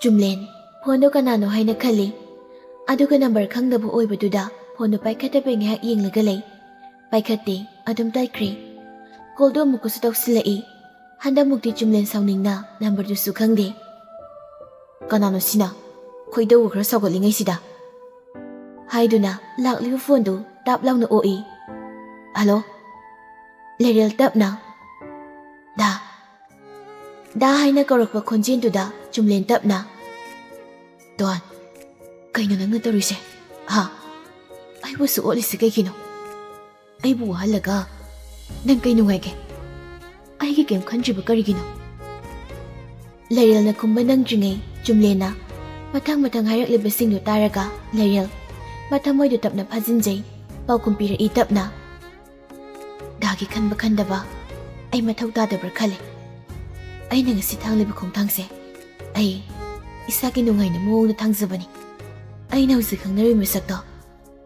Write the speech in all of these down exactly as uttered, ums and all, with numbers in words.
ꯆꯨꯝꯂꯦꯟ ꯐꯣꯟꯗꯣ ꯀꯅꯥꯅꯣ ꯍꯥꯏꯅ ꯈꯜꯂꯤ꯫ ꯑꯗꯨꯒ ꯅꯝꯕꯔ ꯈꯪꯗꯕ ꯑꯣꯏꯕꯗꯨꯗ ꯐꯣꯟꯗꯣ ꯄꯥꯏꯈꯠꯇꯕꯩ ꯉꯥꯏꯍꯥꯛ ꯌꯦꯡꯂꯒ ꯂꯩ꯫ ꯄꯥꯏꯈꯠꯇꯦ, ꯑꯗꯨꯝ ꯇꯠꯈ꯭ꯔꯦ꯫ ꯀꯣꯜꯗꯣ ꯑꯃꯨꯛꯀꯁꯨ ꯇꯧꯁꯤꯜꯂꯛꯏ꯫ ꯍꯟꯗꯛꯃꯨꯛꯇꯤ ꯆꯨꯝꯂꯦꯟ ꯁꯥꯎꯅꯤꯡꯅ ꯅꯝꯕꯔꯗꯨꯁꯨ ꯈꯪꯗꯦ꯫ "ꯀꯅꯥꯅꯣ ꯁꯤꯅ? ꯈꯣꯏꯗꯧ ꯈꯔ ꯁꯥꯎꯒꯠꯂꯤꯉꯩꯁꯤꯗ?" ꯍꯥꯏꯗꯨꯅ ꯂꯥꯛꯂꯤꯕ ꯐꯣꯟꯗꯨ ꯇꯥꯞ ꯂꯥꯎꯅ ꯑꯣꯛꯏ꯫ "ꯍꯜꯂꯣ?" ꯂꯩꯔꯦꯜ ꯇꯞꯅ, "ꯗꯥ, ꯗꯥ" ꯍꯥꯏꯅ ꯀꯧꯔꯛꯄ ꯈꯣꯟꯖꯦꯜꯗꯨꯗ ꯆꯨꯝꯂꯦꯟ ꯇꯞꯅ, "ꯗꯣꯟ, ꯀꯩꯅꯣ ꯅꯪꯅ ꯇꯧꯔꯤꯁꯦ? ꯍꯥ? ꯑꯩꯕꯨ ꯑꯁꯨꯛ ꯑꯣꯠꯂꯤꯁꯦ ꯀꯩꯒꯤꯅꯣ? ꯑꯩꯕꯨ ꯋꯥꯍꯜꯂꯒ ꯅꯪ ꯀꯩ ꯅꯨꯡꯉꯥꯏꯒꯦ? ꯑꯩꯒꯤ ꯀꯩꯝ ꯈꯟꯗ꯭ꯔꯤꯕ ꯀꯔꯤꯒꯤꯅꯣ?" ꯂꯩꯔꯦꯜꯅ ꯈꯨꯝꯕ ꯅꯪꯗ꯭ꯔꯤꯉꯩ ꯆꯨꯝꯂꯦꯟꯅ ꯃꯊꯪ ꯃꯊꯪ ꯍꯥꯏꯔꯛꯂꯤꯕꯁꯤꯡꯗꯨ ꯇꯥꯔꯒ ꯂꯩꯔꯦꯜ ꯃꯊꯃꯣꯏꯗꯨ ꯇꯞꯅ ꯐꯥꯖꯤꯟꯖꯩ꯫ ꯄꯥꯎꯈꯨꯝ ꯄꯤꯔꯛꯏ ꯇꯞꯅ, "ꯗꯥꯒꯤ ꯈꯟꯕ ꯈꯟꯗꯕ ꯑꯩ ꯃꯊꯧ ꯇꯥꯗꯕ꯭ꯔꯥ ꯈꯜꯂꯦ꯫ ꯑꯩꯅ ꯉꯁꯤ ꯊꯥꯡꯂꯤꯕ ꯈꯣꯡꯊꯥꯡꯁꯦ ꯑꯩ ꯏꯁꯥꯒꯤ ꯅꯨꯡꯉꯥꯏꯅ ꯃꯑꯣꯡꯗ ꯊꯥꯡꯖꯕꯅꯤ꯫ ꯑꯩꯅ ꯍꯧꯖꯤꯛ ꯈꯪꯅꯔꯤꯕ ꯃꯤꯁꯛꯇꯣ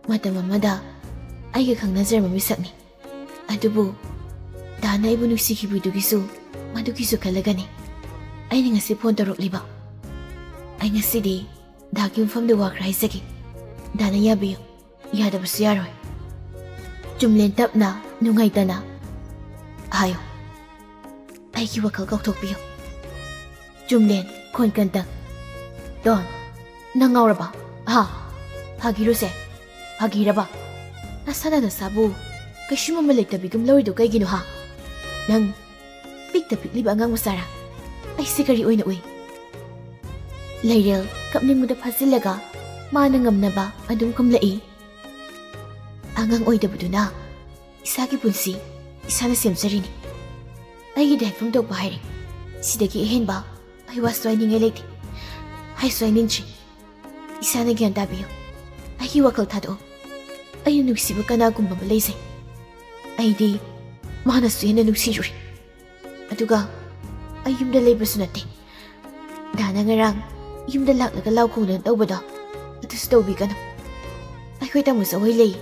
ꯃꯇꯝ ꯑꯃꯗ ꯑꯩꯒ ꯈꯪꯅꯖꯔꯝꯕ ꯃꯤꯁꯛꯅꯤ꯫ ꯑꯗꯨꯕꯨ ꯗꯥꯅ ꯑꯩꯕꯨ ꯅꯨꯡꯁꯤꯈꯤꯕꯗꯨꯒꯤꯁꯨ, ꯃꯗꯨꯒꯤꯁꯨ ꯈꯜꯂꯒꯅꯤ ꯑꯩꯅ ꯉꯁꯤ ꯐꯣꯟ ꯇꯧꯔꯛꯂꯤꯕ꯫ ꯑꯩ ꯉꯁꯤꯗꯤ ꯗꯥꯒꯤ ꯃꯐꯝꯗ ꯋꯥ ꯈꯔ ꯍꯥꯏꯖꯒꯦ꯫ ꯗꯥꯅ ꯌꯥꯕꯤꯌꯨ, ꯌꯥꯗꯕꯁꯨ ꯌꯥꯔꯣꯏ꯫" ꯆꯨꯝꯂꯦꯟ ꯇꯞꯅ, ꯅꯨꯡꯉꯥꯏꯇꯅ, "ꯍꯥꯏꯌꯨ, ꯑꯩꯒꯤ ꯋꯥꯈꯜ ꯀꯥꯎꯊꯣꯛꯄꯤꯌꯨ꯫" ꯆꯨꯝꯂꯦꯟ ꯈꯣꯟ ꯀꯟꯇꯛ, "ꯗꯣꯟ, ꯅꯪ ꯉꯥꯎꯔꯕ? ꯍꯥ? ꯐꯥꯒꯤꯔꯣꯁꯦ? ꯐꯥꯒꯤꯔꯕ? ꯅꯁꯥꯅ ꯅꯁꯥꯕꯨ ꯀꯩꯁꯨꯝ ꯑꯃ ꯂꯩꯇꯕꯤꯒꯨꯝ ꯂꯧꯔꯤꯗꯣ ꯀꯩꯒꯤꯅꯣ, ꯍꯥ? ꯅꯪ ꯄꯤꯛꯇ ꯄꯤꯛꯂꯤꯕ ꯑꯉꯥꯡ ꯃꯆꯥꯔꯥ? ꯑꯩꯁꯦ ꯀꯔꯤ ꯑꯣꯏꯅ ꯎꯏ?" ꯂꯩꯔꯦꯜ ꯀꯞꯅꯤꯡꯕꯗ ꯐꯥꯖꯤꯜꯂꯒ ꯃꯥꯅ ꯉꯝꯅꯕ ꯑꯗꯨꯝ ꯈꯨꯝꯂꯛꯏ꯫ "ꯑꯉꯥꯡ ꯑꯣꯏꯗꯕꯗꯨꯅ ꯏꯁꯥꯒꯤ ꯄꯨꯟꯁꯤ ꯏꯁꯥꯅ ꯁꯦꯝꯖꯔꯤꯅꯤ꯫ ꯑꯩꯒꯤꯗꯤ ꯍꯥꯏꯐꯝ ꯊꯣꯛꯄ ꯍꯥꯏꯔꯦ꯫ ꯁꯤꯗꯒꯤ ꯑꯍꯦꯟꯕ ꯑꯩ ꯋꯥꯁꯨ ꯍꯥꯏꯅꯤꯡꯉꯥꯏ ꯂꯩꯇꯦ꯫ ꯍꯥꯏꯁꯨ ꯍꯥꯏꯅꯤꯡꯗ꯭ꯔꯤ꯫ ꯏꯁꯥꯅ ꯒ꯭ꯌꯥꯟ ꯇꯥꯕꯤꯌꯨ꯫ ꯑꯩꯒꯤ ꯋꯥꯈꯜ ꯊꯥꯗꯣꯛꯎ꯫ ꯑꯩꯅ ꯅꯨꯡꯁꯤꯕ ꯀꯅꯥꯒꯨꯝꯕ ꯑꯃ ꯂꯩꯖꯩ꯫ ꯑꯩꯗꯤ ꯃꯥꯅꯁꯨ ꯍꯦꯟꯅ ꯅꯨꯡꯁꯤꯔꯨꯔꯦ꯫ ꯑꯗꯨꯒ ꯑꯩ ꯌꯨꯝꯗ ꯂꯩꯕꯁꯨ ꯅꯠꯇꯦ꯫ ꯗꯥꯅ ꯉꯔꯥꯡ ꯌꯨꯝꯗ ꯂꯥꯛꯂꯒ ꯂꯥꯎ ꯈꯣꯡꯗꯅ ꯇꯧꯕꯗꯣ, ꯑꯗꯨꯁꯨ ꯇꯧꯕꯤꯒꯅꯨ꯫ ꯑꯩꯈꯣꯏ ꯇꯥꯃꯣ ꯖꯒꯣꯏ ꯂꯩ,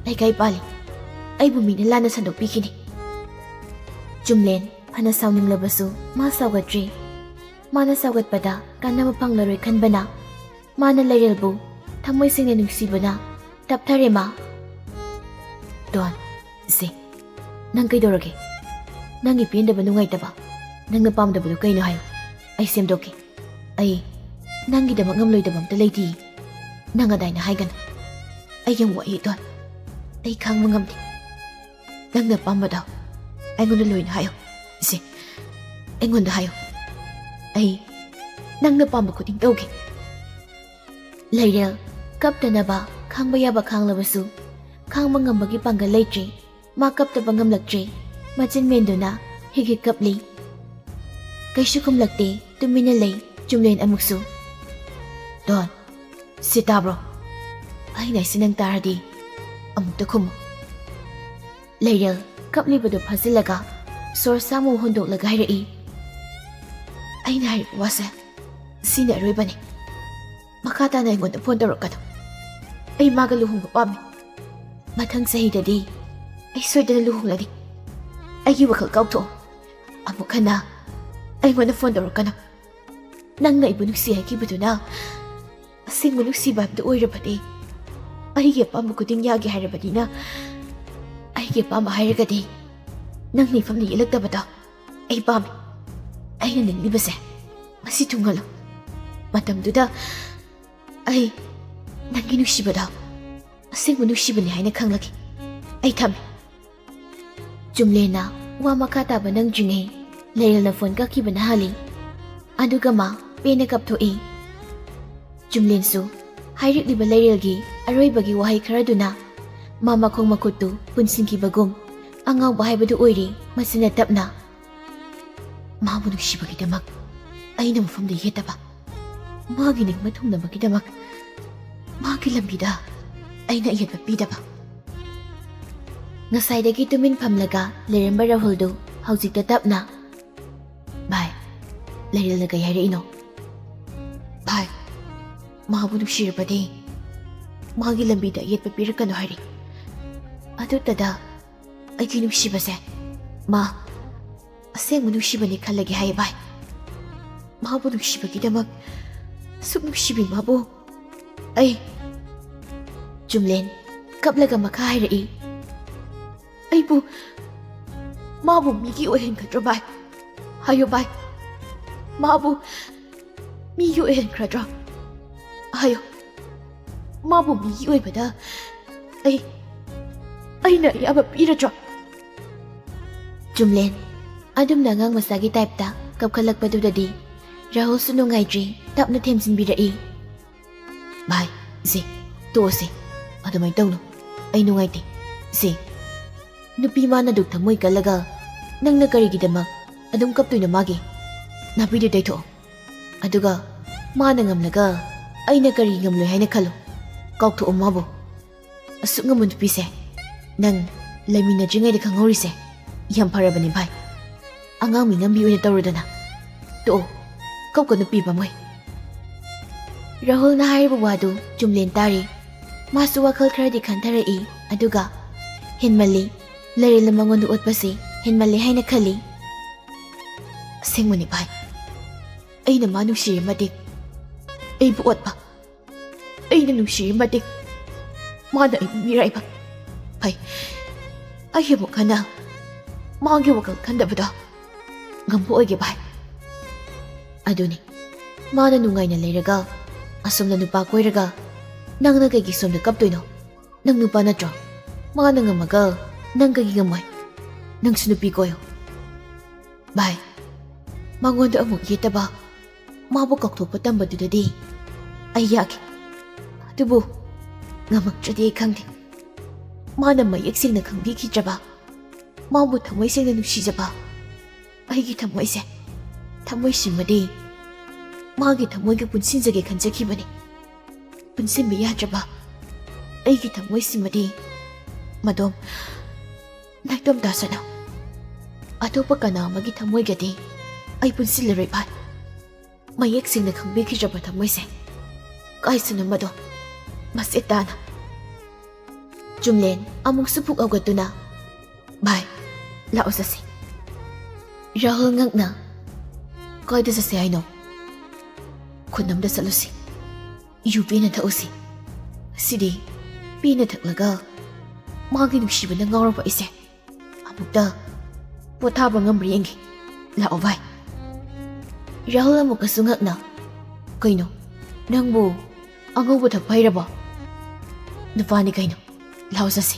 ꯂꯩꯀꯥꯏ ꯄꯥꯜꯂꯤ꯫ ꯑꯩꯕꯨ ꯃꯤꯅ ꯂꯥꯟꯅ ꯁꯟꯗꯣꯛꯄꯤꯈꯤꯅꯤ꯫" ꯆꯨꯝꯂꯦꯟ ꯐꯅ ꯁꯥꯎꯅꯤꯡꯂꯕꯁꯨ ꯃꯥ ꯁꯥꯎꯒꯠꯇ꯭ꯔꯤ꯫ ꯃꯥꯅ ꯁꯧꯒꯠꯄꯗ ꯀꯥꯟꯅꯕ ꯐꯪꯂꯔꯣꯏ ꯈꯟꯕꯅ ꯃꯥꯅ ꯂꯩꯔꯦꯜꯕꯨ ꯊꯃꯣꯏ ꯁꯦꯡꯅ ꯅꯨꯡꯁꯤꯕꯅ ꯇꯞꯊꯔꯦ ꯃꯥ꯫ ꯗꯣꯟ, ꯁꯦ, ꯅꯪ ꯀꯩꯗꯧꯔꯒꯦ? ꯅꯪꯒꯤ ꯄꯦꯟꯗꯕ ꯅꯨꯡꯉꯥꯏꯇꯕ, ꯅꯪꯅ ꯄꯥꯝꯗꯕꯗꯨ ꯀꯩꯅꯣ ꯍꯥꯏꯌꯨ, ꯑꯩ ꯁꯦꯝꯗꯣꯛꯀꯦ꯫ ꯑꯩ ꯅꯪꯒꯤꯗꯃꯛ ꯉꯝꯂꯣꯏꯗꯕ ꯑꯝꯇ ꯂꯩꯇꯤꯌꯦ꯫ ꯅꯪ ꯑꯗꯥꯏꯅ ꯍꯥꯏꯒꯅꯨ꯫ ꯑꯩ ꯌꯥꯝ ꯋꯥꯏꯌꯦ ꯗꯣꯟ, ꯑꯩ ꯈꯥꯡꯕ ꯉꯝꯗꯦ꯫ ꯅꯪꯅ ꯑꯄꯥꯝꯕꯗꯣ ꯑꯩꯉꯣꯟꯗ ꯂꯣꯏꯅ ꯍꯥꯏꯌꯨ꯫ ꯏꯆꯦ, ꯑꯩꯉꯣꯟꯗ ꯍꯥꯏꯌꯨ꯫ ꯑꯩ ꯅꯪꯅ ꯄꯥꯝꯕ ꯈꯨꯗꯤꯡ ꯇꯧꯒꯦ꯫ ꯂꯩꯔꯦꯜ ꯀꯞꯇꯅꯕ ꯈꯥꯡꯕ ꯌꯥꯕ ꯈꯥꯡꯂꯕꯁꯨ, ꯈꯥꯡꯕ ꯉꯝꯕꯒꯤ ꯄꯥꯡꯒꯜ ꯂꯩꯇ꯭ꯔꯦ꯫ ꯃꯥ ꯀꯞꯇꯕ ꯉꯝꯂꯛꯇ꯭ꯔꯦ꯫ ꯃꯆꯤꯟ ꯃꯦꯟꯗꯨꯅ ꯍꯤꯛ ꯍꯤꯛ ꯀꯞꯂꯤ꯫ ꯀꯩꯁꯨ ꯈꯨꯝꯂꯛꯇꯦ, ꯇꯨꯃꯤꯟꯅ ꯂꯩ꯫ ꯆꯨꯝꯂꯦꯟ ꯑꯃꯨꯛꯁꯨ, "ꯗꯣꯟ, ꯁꯤ ꯇꯥꯕ꯭ꯔꯣ? ꯑꯩꯅ ꯍꯥꯏꯁꯤ ꯅꯪ ꯇꯥꯔꯗꯤ ꯑꯃꯨꯛꯇ ꯈꯨꯝꯃꯨ꯫" ꯂꯩꯔꯦꯜ ꯀꯞꯂꯤꯕꯗꯨ ꯐꯥꯖꯤꯜꯂꯒ ꯁꯣꯔ ꯁꯥꯡꯅ ꯍꯣꯟꯗꯣꯛꯂꯒ ꯍꯥꯏꯔꯛꯏ, "ꯑꯩꯅ ꯍꯥꯏꯔꯤꯕ ꯋꯥꯁꯦ ꯁꯤꯅ ꯑꯔꯣꯏꯕꯅꯤ꯫ ꯃꯈꯥ ꯇꯥꯅ ꯑꯩꯉꯣꯟꯗ ꯐꯣꯟ ꯇꯧꯔꯛꯀꯅꯨ꯫ ꯑꯩ ꯃꯥꯒ ꯂꯨꯍꯣꯡꯕ ꯄꯥꯝꯃꯤ꯫ ꯃꯊꯪ ꯆꯍꯤꯗꯗꯤ ꯑꯩ ꯁꯣꯏꯗꯅ ꯂꯨꯍꯣꯡꯂꯅꯤ꯫ ꯑꯩꯒꯤ ꯋꯥꯈꯜ ꯀꯥꯎꯊꯣꯛꯑꯣ꯫ ꯑꯃꯨꯛ ꯍꯟꯅ ꯑꯩꯉꯣꯟꯗ ꯐꯣꯟ ꯇꯧꯔꯛꯀꯅꯨ꯫ ꯅꯪꯅ ꯑꯩꯕꯨ ꯅꯨꯡꯁꯤ ꯍꯥꯏꯈꯤꯕꯗꯨꯅ ꯑꯁꯦꯡꯕ ꯅꯨꯡꯁꯤꯕ ꯍꯥꯏꯕꯗꯨ ꯑꯣꯏꯔꯕꯗꯤ, ꯑꯩꯒꯤ ꯑꯄꯥꯝꯕ ꯈꯨꯗꯤꯡ ꯌꯥꯒꯦ ꯍꯥꯏꯔꯕꯅꯤꯅ, ꯑꯩꯒꯤ ꯑꯄꯥꯝꯕ ꯍꯥꯏꯔꯒꯗꯤ ꯅꯪꯅ ꯏꯐꯝꯗ ꯌꯦꯠꯂꯛꯇꯕꯗꯣ ꯑꯩ ꯄꯥꯝꯃꯤ꯫ ꯑꯩꯅ ꯅꯤꯡꯂꯤꯕꯁꯦ ꯃꯁꯤ ꯊꯨꯡꯍꯜꯂꯨ꯫ ꯃꯇꯝꯗꯨꯗ ꯑꯩ ꯅꯪꯒꯤ ꯅꯨꯡꯁꯤꯕꯗꯣ ꯑꯁꯦꯡꯕ ꯅꯨꯡꯁꯤꯕꯅꯤ ꯍꯥꯏꯅ ꯈꯪꯂꯒꯦ꯫ ꯑꯩ ꯊꯝꯃꯦ꯫" ꯆꯨꯝꯂꯦꯟꯅ ꯋꯥ ꯃꯈꯥ ꯇꯥꯕ ꯅꯪꯗ꯭ꯔꯤꯉꯩ ꯂꯩꯔꯦꯜꯅ ꯐꯣꯟ ꯀꯛꯈꯤꯕꯅ ꯍꯥꯜꯂꯤ꯫ ꯑꯗꯨꯒ ꯃꯥ ꯄꯦꯟꯅ ꯀꯞꯊꯣꯛꯏ꯫ ꯆꯨꯝꯂꯦꯟꯁꯨ ꯍꯥꯏꯔꯛꯂꯤꯕ ꯂꯩꯔꯦꯜꯒꯤ ꯑꯔꯣꯏꯕꯒꯤ ꯋꯥꯍꯩ ꯈꯔꯗꯨꯅ ꯃꯥ ꯃꯈꯣꯡ ꯃꯈꯨꯠꯇꯨ ꯄꯨꯟꯁꯤꯟꯈꯤꯕꯒꯨꯝ ꯑꯉꯥꯎꯕ ꯍꯥꯏꯕꯗꯨ ꯑꯣꯏꯔꯦ꯫ ꯃꯁꯤꯅ ꯇꯞꯅ, "ꯃꯥꯕꯨ ꯅꯨꯡꯁꯤꯕꯒꯤꯗꯃꯛ ꯑꯩꯅ ꯃꯐꯝꯗ ꯌꯦꯠꯇꯕ, ꯃꯥꯒꯤ ꯅꯤꯡꯕ ꯊꯨꯡꯅꯕꯒꯤꯗꯃꯛ ꯃꯥꯒꯤ ꯂꯝꯕꯤꯗ ꯑꯩꯅ ꯑꯌꯦꯠꯄ ꯄꯤꯗꯕ꯫" ꯉꯁꯥꯏꯗꯒꯤ ꯇꯨꯃꯤꯟ ꯐꯝꯂꯒ ꯂꯩꯔꯝꯕ ꯔꯥꯍꯨꯜꯗꯨ ꯍꯧꯖꯤꯛꯇ ꯇꯞꯅ, "ꯚꯥꯏ, ꯂꯩꯔꯦꯜꯅ ꯀꯩ ꯍꯥꯏꯔꯛꯏꯅꯣ?" "ꯚꯥꯏ, ꯃꯥꯕꯨ ꯅꯨꯡꯁꯤꯔꯕꯗꯤ ꯃꯥꯒꯤ ꯂꯝꯕꯤꯗ ꯑꯌꯦꯠꯄ ꯄꯤꯔꯛꯀꯅꯨ ꯍꯥꯏꯔꯤ꯫ ꯑꯗꯨꯇꯗ ꯑꯩꯒꯤ ꯅꯨꯡꯁꯤꯕꯁꯦ ꯃꯥ ꯑꯁꯦꯡꯕ ꯅꯨꯡꯁꯤꯕꯅꯤ ꯈꯜꯂꯒꯦ ꯍꯥꯏꯌꯦ ꯚꯥꯏ꯫ ꯃꯥꯕꯨ ꯅꯨꯡꯁꯤꯕꯒꯤꯗꯃꯛ ꯑꯁꯨꯛ ꯅꯨꯡꯁꯤꯕꯤ ꯃꯥꯕꯨ ꯑꯩ꯫ ꯆꯨꯝꯂꯦꯟ ꯀꯞꯂꯒ ꯃꯈꯥ ꯍꯥꯏꯔꯛꯏ, "ꯑꯩꯕꯨ ꯃꯥꯕꯨ ꯃꯤꯒꯤ ꯑꯣꯏꯍꯟꯒꯗ꯭ꯔꯣ ꯚꯥꯏ? ꯍꯥꯏꯌꯨ ꯚꯥꯏ, ꯃꯥꯕꯨ ꯃꯤꯒꯤ ꯑꯣꯏꯍꯟꯈ꯭ꯔꯗ꯭ꯔꯣ? ꯍꯥꯏꯌꯨ, ꯃꯥꯕꯨ ꯃꯤꯒꯤ ꯑꯣꯏꯕꯗ ꯑꯩ ꯑꯩꯅ ꯑꯌꯥꯕ ꯄꯤꯔꯗ꯭ꯔꯣ?" ꯆꯨꯝꯂꯦꯟ ꯑꯗꯨꯝꯅ ꯑꯉꯥꯡ ꯃꯆꯥꯒꯤ ꯇꯥꯏꯞꯇ ꯀꯞꯈꯠꯂꯛꯄꯗꯨꯗꯗꯤ ꯔꯥꯍꯨꯜꯁꯨ ꯅꯨꯡꯉꯥꯏꯇ꯭ꯔꯦ, ꯇꯞꯅ ꯊꯦꯝꯖꯤꯟꯕꯤꯔꯛꯏ꯫ "ꯚꯥꯏ, ꯁꯦ, ꯇꯣꯛꯑꯁꯦ꯫ ꯑꯗꯨꯃꯥꯏꯅ ꯇꯧꯅꯨ꯫ ꯑꯩ ꯅꯨꯡꯉꯥꯏꯇꯦ꯫ ꯁꯦ, ꯅꯨꯄꯤ ꯃꯥꯅ ꯗꯨꯛ ꯊꯃꯣꯏ ꯀꯜꯂꯒ ꯅꯪꯅ ꯀꯔꯤꯒꯤꯗꯃꯛ ꯑꯗꯨꯝ ꯀꯞꯇꯣꯏꯅꯣ ꯃꯥꯒꯤ? ꯅꯥꯄꯤꯗꯨ ꯇꯩꯊꯣꯛꯑꯣ꯫ ꯑꯗꯨꯒ ꯃꯥꯅ ꯉꯝꯂꯒ ꯑꯩꯅ ꯀꯔꯤ ꯉꯝꯂꯣꯏ ꯍꯥꯏꯅ ꯈꯜꯂꯣ? ꯀꯥꯎꯊꯣꯛꯑꯣ ꯃꯥꯕꯨ꯫ ꯑꯁꯨꯛ ꯉꯝꯕ ꯅꯨꯄꯤꯁꯦ ꯅꯪ ꯂꯩꯃꯤꯟꯅꯗ꯭ꯔꯤꯉꯩꯗ ꯈꯪꯍꯧꯔꯤꯁꯦ ꯌꯥꯝ ꯐꯔꯕꯅꯤ ꯚꯥꯏ꯫ ꯑꯉꯥꯡ ꯃꯤꯅꯝꯕꯤ ꯑꯣꯏꯅ ꯇꯧꯔꯨꯗꯅ꯫ ꯇꯣꯛꯑꯣ, ꯀꯞꯀꯅꯨ ꯄꯤꯕꯝ ꯍꯣꯏ꯫" ꯔꯥꯍꯨꯜꯅ ꯍꯥꯏꯔꯤꯕ ꯋꯥꯗꯨ ꯆꯨꯝꯂꯦꯟ ꯇꯥꯔꯤ꯫ ꯃꯥꯁꯨ ꯋꯥꯈꯜ ꯈꯔꯗꯤ ꯈꯟꯊꯔꯛꯏ, ꯑꯗꯨꯒ "ꯍꯦꯟꯃꯜꯂꯤ, ꯂꯩꯔꯦꯜꯅ ꯃꯉꯣꯟꯗ ꯑꯣꯠꯄꯁꯤ ꯍꯦꯟꯃꯜꯂꯤ" ꯍꯥꯏꯅ ꯈꯜꯂꯤ꯫ "ꯑꯁꯦꯡꯕꯅꯤ ꯚꯥꯏ, ꯑꯩꯅ ꯃꯥ ꯅꯨꯡꯁꯤꯔꯤ ꯃꯇꯤꯛ ꯑꯩꯕꯨ ꯑꯣꯠꯄ, ꯑꯩꯅ ꯅꯨꯡꯁꯤꯔꯤ ꯃꯇꯤꯛ ꯃꯥꯅ ꯑꯩꯕꯨ ꯃꯤꯔꯥꯏꯕ꯫ ꯐꯩ, ꯑꯩ ꯑꯃꯨꯛ ꯍꯟꯅ ꯃꯥꯒꯤ ꯋꯥꯈꯜ ꯈꯟꯗꯕꯗꯣ ꯉꯝꯕ ꯑꯣꯏꯒꯦ ꯚꯥꯏ꯫ ꯑꯗꯨꯅꯤ, ꯃꯥꯅ ꯅꯨꯡꯉꯥꯏꯅ ꯂꯩꯔꯒ ꯑꯁꯣꯝꯗ ꯅꯨꯄꯥ ꯀꯣꯏꯔꯒ ꯅꯪꯅ ꯀꯩꯒꯤ ꯁꯣꯝꯗ ꯀꯞꯇꯣꯏꯅꯣ? ꯅꯪ ꯅꯨꯄꯥ ꯅꯠꯇ꯭ꯔꯣ? ꯃꯥꯅ ꯉꯝꯃꯒ ꯅꯪ ꯀꯩꯒꯤ ꯉꯝꯃꯣꯏ? ꯅꯪꯁꯨ ꯅꯨꯄꯤ ꯀꯣꯏꯌꯣ꯫" ꯚꯥꯏ, ꯃꯉꯣꯟꯗ ꯑꯃꯨꯛ ꯌꯦꯠꯇꯕ, ꯃꯥꯕꯨ ꯀꯥꯎꯊꯣꯛꯄ ꯇꯝꯕꯗꯨꯗꯗꯤ ꯑꯩ ꯌꯥꯈꯤ꯫ ꯑꯗꯨꯕꯨ ꯉꯝꯃꯛꯇ꯭ꯔꯗꯤ ꯑꯩ ꯈꯪꯗꯦ꯫ ꯃꯥꯅ ꯃꯌꯦꯛ ꯁꯦꯡꯅ ꯈꯪꯕꯤꯈꯤꯗ꯭ꯔꯕ, ꯃꯥꯕꯨ ꯊꯃꯣꯏ ꯁꯦꯡꯅ ꯅꯨꯡꯁꯤꯖꯕ ꯑꯩꯒꯤ ꯊꯃꯣꯏꯁꯦ, ꯊꯃꯣꯏꯁꯤꯃꯗꯤ ꯃꯥꯒꯤ ꯊꯃꯣꯏꯒ ꯄꯨꯟꯁꯤꯟꯖꯒꯦ ꯈꯟꯖꯈꯤꯕꯅꯤ꯫ ꯄꯨꯟꯁꯤꯟꯕ ꯌꯥꯗ꯭ꯔꯕ ꯑꯩꯒꯤ ꯊꯃꯣꯏꯁꯤꯃꯗꯤ, ꯃꯗꯣꯝ, ꯅꯥꯏꯇꯣꯝ ꯇꯥꯁꯅꯨ꯫ ꯑꯇꯣꯞꯄ ꯀꯅꯥ ꯑꯃꯒꯤ ꯊꯃꯣꯏꯒꯗꯤ ꯑꯩ ꯄꯨꯟꯁꯤꯜꯂꯔꯣꯏ ꯚꯥꯏ꯫ ꯃꯌꯦꯛ ꯁꯦꯡꯅ ꯈꯪꯕꯤꯈꯤꯗ꯭ꯔꯕ ꯊꯃꯣꯏꯁꯦ ꯀꯥꯏꯁꯅꯨ ꯃꯗꯣꯝ, ꯃꯆꯦꯠ ꯇꯥꯅ꯫ ꯆꯨꯝꯂꯦꯟ ꯑꯃꯨꯛꯁꯨ ꯄꯨꯛ ꯍꯧꯒꯠꯇꯨꯅ, "ꯚꯥꯏ, ꯂꯥꯛꯑꯣ ꯆꯠꯁꯤ꯫" ꯔꯥꯍꯨꯜ ꯉꯛꯅ, "ꯀꯥꯏꯗ ꯆꯠꯁꯦ ꯍꯥꯏꯅꯣ?" ꯈꯨꯟ ꯑꯃꯗ ꯆꯠꯂꯨꯁꯤ꯫ ꯌꯨ ꯄꯦꯟꯅ ꯊꯛꯎꯁꯤ꯫ ꯁꯤꯗꯤ ꯄꯦꯟꯅ ꯊꯛꯂꯒ ꯃꯥꯒꯤ ꯅꯨꯡꯁꯤꯕꯅ ꯉꯥꯎꯔꯕ ꯑꯩꯁꯦ꯫ ꯑꯃꯨꯛꯇ ꯄꯣꯊꯥꯕ ꯉꯝꯕ꯭ꯔꯥ ꯌꯦꯡꯒꯦ꯫ ꯂꯥꯛꯑꯣ ꯚꯥꯏ꯫ ꯔꯥꯍꯨꯜ ꯑꯃꯨꯛꯀꯁꯨ ꯉꯛꯅ, "ꯀꯩꯅꯣ, ꯅꯪꯕꯨ ꯑꯉꯧꯕ ꯊꯛꯄ ꯍꯩꯔꯕꯣ?" "ꯅꯨꯄꯥꯅꯤ ꯀꯩꯅꯣ, ꯂꯥꯛꯑꯣ ꯆꯠꯁꯤ꯫"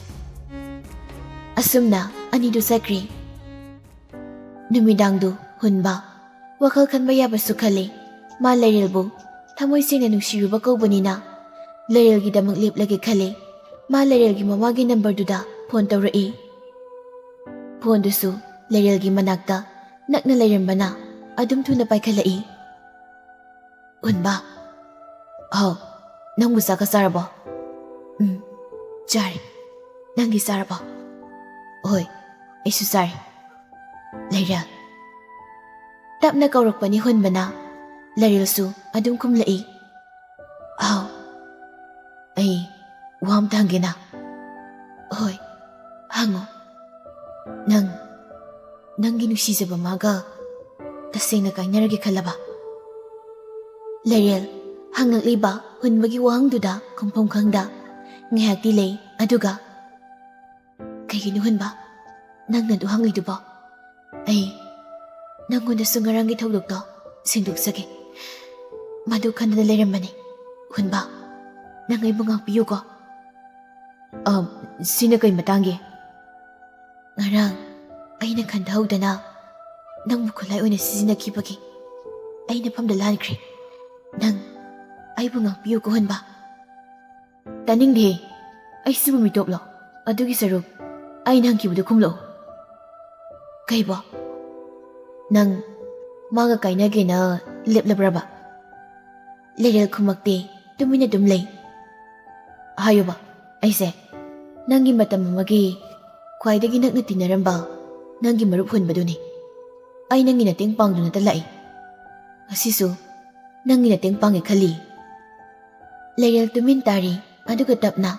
ꯑꯁꯨꯝꯅ ꯑꯅꯤꯗꯨ ꯆꯠꯈ꯭ꯔꯦ꯫ ꯅꯨꯃꯤꯗꯥꯡꯗꯨ ꯍꯨꯟꯕ ꯋꯥꯈꯜ ꯈꯟꯕ ꯌꯥꯕꯁꯨ ꯈꯜꯂꯤ꯫ ꯃꯥ ꯂꯩꯔꯦꯜꯕꯨ ꯊꯃꯣꯏ ꯁꯦꯡꯅ ꯅꯨꯡꯁꯤꯔꯨꯕ ꯀꯧꯕꯅꯤꯅ ꯂꯩꯔꯦꯜꯒꯤꯗꯃꯛ ꯂꯦꯞꯂꯒꯦ ꯈꯜꯂꯤ꯫ ꯃꯥ ꯂꯩꯔꯦꯜꯒꯤ ꯃꯃꯥꯒꯤ ꯅꯝꯕꯔꯗꯨꯗ ꯐꯣꯟ ꯇꯧꯔꯛꯏ꯫ ꯐꯣꯟꯗꯨꯁꯨ ꯂꯩꯔꯦꯜꯒꯤ ꯃꯅꯥꯛꯇ ꯅꯛꯅ ꯂꯩꯔꯝꯕꯅ ꯑꯗꯨꯝ ꯊꯨꯅ ꯄꯥꯏꯈꯠꯂꯛꯏ꯫ "ꯍꯨꯟꯕ꯫" "ꯍꯥꯎ, ꯅꯪꯕꯨ ꯆꯥꯛꯀ ꯆꯥꯔꯕꯣ?" "ꯎꯝ, ꯆꯥꯔꯦ꯫ ꯅꯪꯗꯤ ꯆꯥꯔꯕꯣ?" "ꯍꯣꯏ, ꯑꯩꯁꯨ ꯆꯥꯔꯦ꯫" "ꯂꯩꯔꯦꯜ꯫" ꯇꯞꯅ ꯀꯧꯔꯛꯄꯅꯤ ꯍꯨꯟꯕꯅ꯫ ꯂꯩꯔꯦꯜꯁꯨ ꯑꯗꯨꯝ ꯈꯨꯝꯂꯛꯏ꯫ "ꯍꯥꯎ, ꯑꯩ ꯋꯥ ꯑꯝꯇ ꯍꯪꯒꯦꯅ꯫" "ꯍꯣꯏ, ꯍꯪꯉꯣ꯫" "ꯅꯪ ꯅꯪꯒꯤ ꯅꯨꯡꯁꯤꯖꯕ ꯃꯥꯒ ꯇꯁꯦꯡꯅ ꯀꯥꯏꯅꯔꯒꯦ ꯈꯜꯂꯕ?" ꯂꯩꯔꯦꯜ ꯍꯪꯂꯛꯂꯤꯕ ꯍꯨꯟꯕꯒꯤ ꯋꯥꯍꯪꯗꯨꯗ ꯈꯨꯝꯐꯝ ꯈꯪꯗ ꯉꯥꯏꯍꯥꯛꯇꯤ ꯂꯩ꯫ ꯑꯗꯨꯒ, "ꯀꯩꯒꯤꯅꯣ ꯍꯨꯟꯕ, ꯅꯪꯅ ꯑꯗꯨ ꯍꯪꯂꯤꯗꯨꯕꯣ? ꯑꯩ ꯅꯪꯉꯣꯟꯗꯁꯨ ꯉꯔꯥꯡꯒꯤ ꯊꯧꯗꯣꯛꯇꯣ ꯁꯦꯡꯗꯣꯛꯆꯒꯦ꯫ ꯃꯗꯨ ꯈꯟꯗꯅ ꯂꯩꯔꯝꯕꯅꯤ꯫ ꯍꯨꯟꯕ, ꯅꯪ ꯑꯩꯕꯨ ꯉꯥꯛꯄꯤꯌꯨꯀꯣ꯫" "ꯑ, ꯁꯤꯅ ꯀꯩ ꯃꯇꯥꯡꯒꯤ?" "ꯉꯔꯥꯡ ꯑꯩꯅ ꯈꯟꯊꯍꯧꯗꯅ ꯅꯪꯕꯨ ꯈꯨꯠꯂꯥꯏ ꯑꯣꯏꯅ ꯁꯤꯖꯤꯟꯅꯈꯤꯕꯒꯤ ꯑꯩ ꯅꯐꯝꯗ ꯂꯥꯟꯈ꯭ꯔꯦ꯫ ꯅꯪ ꯑꯩꯕꯨ ꯉꯥꯛꯄꯤꯌꯨꯀꯣ ꯍꯨꯟꯕ꯫" "ꯇꯥꯅꯤꯡꯗꯦ꯫ ꯑꯩꯁꯤꯕꯨ ꯃꯤꯇꯣꯞꯂꯣ? ꯑꯗꯨꯒꯤ ꯁꯔꯨꯛ ꯑꯩꯅ ꯍꯪꯈꯤꯕꯗꯨ ꯈꯨꯝꯂꯛꯎ꯫" "ꯀꯩꯕꯣ? ꯅꯪ ꯃꯥꯒ ꯀꯥꯏꯅꯒꯦꯅ ꯂꯦꯞꯂꯕ꯭ꯔꯕ?" ꯂꯩꯔꯦꯜ ꯈꯨꯝꯃꯛꯇꯦ, ꯇꯨꯃꯤꯟꯅ ꯑꯗꯨꯝ ꯂꯩ꯫ "ꯍꯥꯏꯌꯨꯕ, ꯑꯩꯁꯦ ꯅꯪꯒꯤ ꯃꯇꯝ ꯑꯃꯒꯤ ꯈ꯭ꯋꯥꯏꯗꯒꯤ ꯅꯛꯅ ꯇꯤꯟꯅꯔꯝꯕ ꯅꯪꯒꯤ ꯃꯔꯨꯞ ꯍꯨꯟꯕꯗꯨꯅꯤ꯫ ꯑꯩ ꯅꯪꯒꯤ ꯃꯇꯦꯡ ꯄꯥꯡꯗꯨꯅꯇ ꯂꯥꯛꯏ꯫ ꯉꯁꯤꯁꯨ ꯅꯪꯒꯤ ꯃꯇꯦꯡ ꯄꯥꯡꯒꯦ ꯈꯜꯂꯤ꯫" ꯂꯩꯔꯦꯜ ꯇꯨꯃꯤꯟ ꯇꯥꯔꯤ, ꯑꯗꯨꯒ ꯇꯞꯅ,